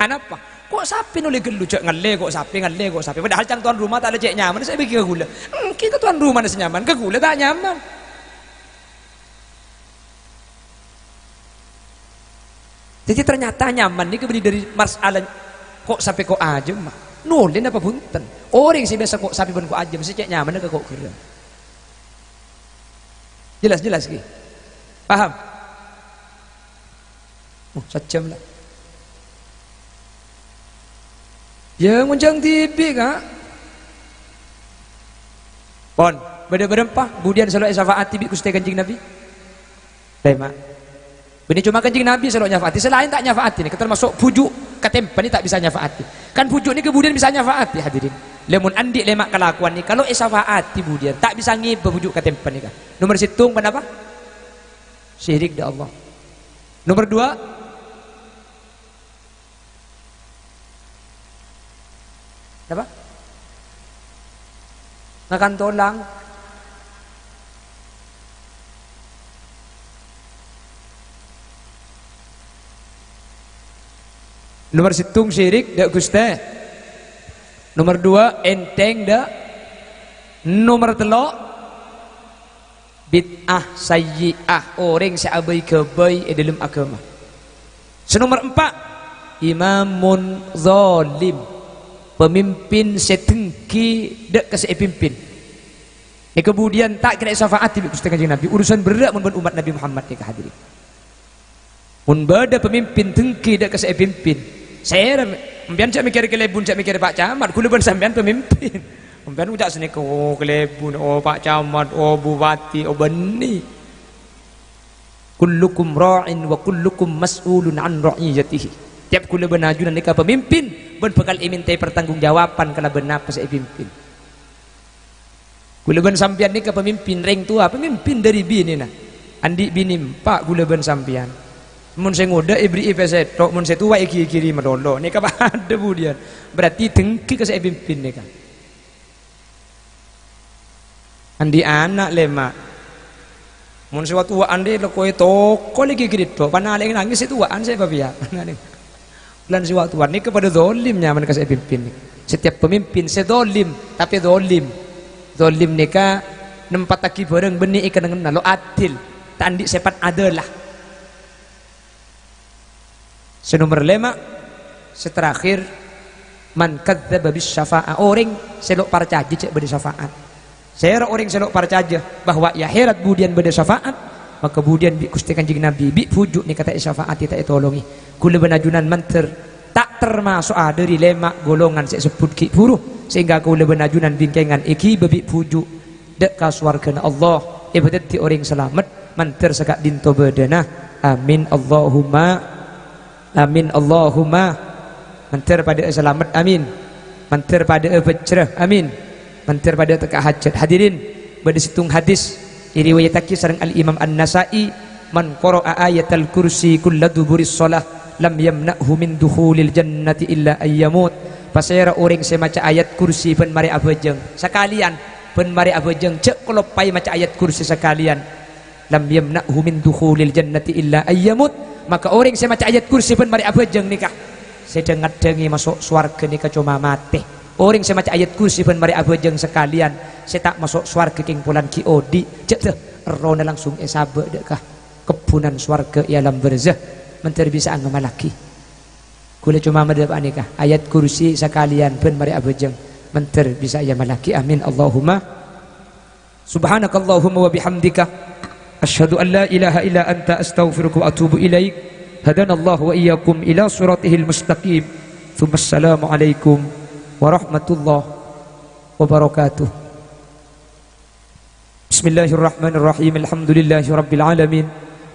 Anapa? Ko' sapè nolè ghâllu, jhâ' ngallè ko' sapè, ngallè ko' sapè. Padahal ca'na towan roma ta' la cè' nyaman, sè bâgi ka kaulâ. Èngghi ka towan romana sè nyaman, ka kaulâ ta' nyaman. Dhâddhi, ternyata nyaman nèka bânnè dâri masalah ko' sapè ko' ajâm, ma. Nolè napa bhunten? Orèng sè biyasa ko' sapè bân ko' ajâm, sè cè' nyamanna ka ko' gherrâng. Jelas, jelas, ghi? Paham? Oh, sajjhâm la. Yâ, ngonjhâng dhibi', Ka'. Pon, bâdâ bârâmpa budiyân sè lo' èsafa'ati bi' Ghustè Kanjeng Nabi? Lèma'. Bânnè coma Kanjeng Nabi sè lo' nyafa'ati, sè laèn ta' nyafa'ati nèka, termasuk bhuju' katèmpan nèka ta' bisa nyafa'ati. Kan bhuju' nèka budiyân bisa nyafa'ati, hadirin. Lamon andi' lèma' kalakowan nèka lo' èsafa'ati budiyân, ta' bisa ngèbâ bhuju' katèmpan nèka. Nomer sèttong, ponapa? Syirik dâ' Allah. Nomer dua, napa? Ngakan tolang. Nomer sèttong, syirik dâ' Ghustè. Nomer dua, ènthèng dâ'. Nomer tello', bid'ah sayyi'ah, orèng sè abâi-ghâbây è dâlem aghâma. Sè nomer empa', imamun zalim, pamimpin sè dengki dâ' ka sè èpimpin. Nèka budiyân ta' kèra èsafa'ati bi' Ghustè Kanjeng Nabi, urusan berrâ' mon bân ommat Nabi Muhammad nèka, hadirin. Mon bâdâ pamimpin dengki dâ' ka sè èpimpin, sèra, empèyan jhâ' mèkkèrè kalèbun, jhâ' mèkkèrè Pa' Camat, ghulâ bân sampèyan pamimpin. Empèyan ngoca' sanèka, "Oh, kalèbun, oh, Pa' Camat, oh, Bupati, oh, bânnè." "Kullukum ra'in wa kullukum mas'ulun an ra'iyatihi." Tèp ghulâ bân ajunan nèka pamimpin, bân bhâkal èmènta'è partanggung jawaban kalabân napa sè èpimpin. Ghulâ bân sampèyan nèka pamimpin, rèng towa, pamimpin dâri binèna. Andi' binè empa' ghulâ bân sampèyan. Mon sè ngodâ èberri'i pèssè tho', mon sè towa èghighiri malolo. Nèka padâ budiyân. Berarti dengki ka sè èpimpin nèka. Andi' ana' lèma'. Mon sè wa-, towa'an dhi' lèkowè tokol èghighiri tho', panalè'è nangès sè towa'an sè papèya. Lan sè wa-, towan nèka padâ dholim nyamana ka sè èpimpin nèka. Setiap pemimpin sè dholim, tapè dholim. Dholim nèka nempattaghi bhârâng bânnè è kennengnganna, lo' adil, ta' andi' sèpat adâlla. Sè nomer lèma', sè terakhir, man kadzdzaba bis syafa'ah, orèng sè lo' parcajâ jhâ' bâdâ syafa'at. Sèra orèng sè lo' parcajâ bahwa è akhèrat budiyân bâdâ syafa'at, maka budiyân bi' Ghustè Kanjeng Nabi, bi' bhuju' nèka ta' èsyafa'ati, ta' ètolongè. Kaulâ bân ajunan mandhâr ta' tamaso'a dâri lèma' golongan sè èsebbhut ghi' bhuru, sehingga kaulâ bân ajunan bingkèngan èghibâ bi' bhuju' dâ' ka sowarghâna Allah, èpadhâddhi orèng salamet, mandhâr saka'dinto bâdâna. Amin, Allahumma. Amin, Allahumma. Mandhâr padâ'â salamet, amin. Mandhâr padâ'â bhâjjhrâ, amin. Mandhâr padâ'â tekka' hajhât. Hadirin, bâdâ sèttong hadis èriwayattaghi sareng Al-Imam An-Nasa'i, "Man qara'a ayatal kursi kulla duburis shalah, lam yamna'hu min dukhulil jannati illa ayyamut." Pasèra orèng sè maca ayat kursi bân marè abhâjâng sakalèyan, bân marè abhâjâng, jhâ' kaloppaè maca ayat kursi sakalèyan. "Lam yamna'hu min dukhulil jannati illa ayyamut." Maka orèng sè maca ayat kursi bân marè abhâjâng nèka, sè dhâng-ngèddhângè maso' sowarghâ nèka coma matè. Orèng sè maca ayat kursi bân marè abhâjâng sakalèyan, sè ta' maso' sowarghâ kèng polana ghi' odi', jhâ' dâ, errohna langsung èsabâ' dâ' ka kebbhunan sowarghâ è alam barzah, mandhâr bisa'a ngamallaghi. Kaulâ coma madhâbâ nèka, ayat kursi sakalèyan bân marè abhâjâng, mandhâr bisa'a èamallaghi. Amin, Allahumma. Subhanakallahumma wa bihamdika, asyhadu an la ilaha illa anta, astaghfiruka wa atubu ilaik. Hadanallahu wa iyyakum ila siratihil mustaqim. Tsumma assalamu alaikum warahmatullahi wabarakatuh. Bismillahirrahmanirrahim. Alhamdulillahi rabbil alamin.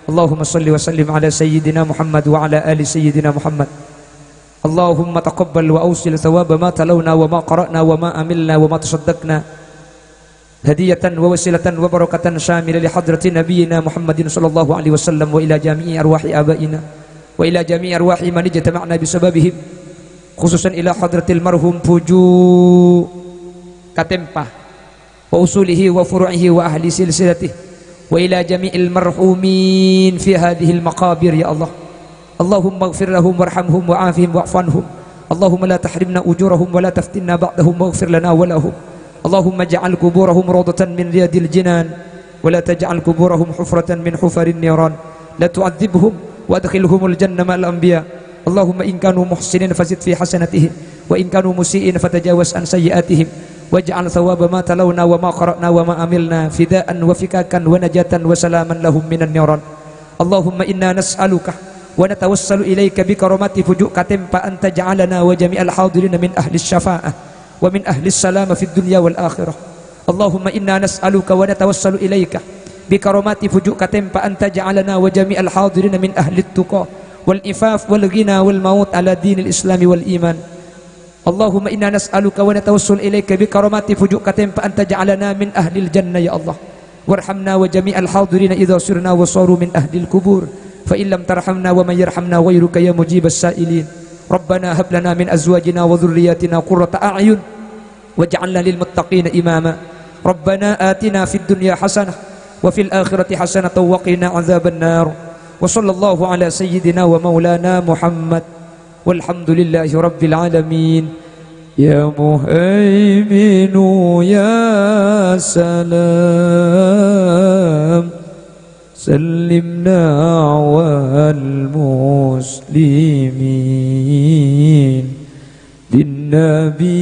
Allahumma shalli wa sallim ala sayyidina Muhammad wa ala ali sayyidina Muhammad. Allahumma taqabbal wa awsil thawaba ma talawna wa ma qara'na wa ma amilna wa ma tasaddaqna. Hadiyatan wa wasilatan wa barakatan syamilah li hadrati nabiyyina Muhammadin sallallahu alaihi wasallam wa ila jami'i arwahi abaina wa ila jami'i arwahi man ijtama'na bi sababihim, khususan ila hadratil marhum Bhuju' Katempa wa usulihi wa furu'ihi wa ahli silsilatihi wa ila jami'il marhumin fi hadhil maqabir, ya Allah. Allahumma ighfir lahum warhamhum wa afihim wa'fu anhum. Allahumma la tahrimna ujurahum wa la taftinna ba'dahum waghfir lana wa lahum. Allahumma ij'al quburahum rawdatan min riyadil jinan wa la taj'al quburahum hufratan min hufarin niran. La tu'adzibhum wa adkhilhumul jannah ma'al anbiya. Allahumma in kanu muhsinin fazid fi hasanatihim wa in kanu musii'in fatajawaz an sayyi'atihim waj'al thawaba ma talawna wa ma qara'na wa ma amilna fidaan wa fikakan wa najatan wa salaman lahum minan niran. Allahumma inna nas'aluka wa natawassalu ilaika bi karamati Bhuju' Katempa an taj'alana wa jami'al hadirina min ahlis syafa'ah wa min ahlis salama fid dunya wal akhirah. Allahumma inna nas'aluka wa natawassalu ilaika bi karamati Bhuju' Katempa an taj'alana wa jami'al hadirina min ahlit tuqa wal ifaf wal ghina wal maut ala dinil islami wal iman. Allahumma inna nas'aluka wa natawassalu ilaika bi karamati Bhuju' Katempa an taj'alana min ahlil jannah, ya Allah. Warhamna wa jami'al hadirina idza sirna wa saru min ahlil qubur. Fa in lam tarhamna wa man yarhamna ghairuka ya mujibas sa'ilin. Rabbana hab lana min azwajina wa dzurriyyatina qurrata a'yun waj'alna lil muttaqina imama. Rabbana atina fid dunya hasanah wa fil akhirati hasanatan wa qina adzabannar. Wa sallallahu ala sayyidina wa maulana Muhammad. Walhamdulillahi rabbil alamin. Ya Muhaiminu ya Salam, sallimna wal muslimin bin Nabi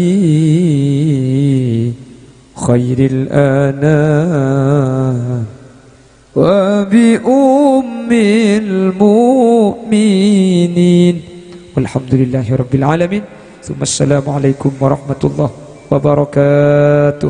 khairil anam wa bi ummil mu'minin. Walhamdulillahi rabbil alamin. Tsumma assalamualaikum warahmatullahi wabarakatuh.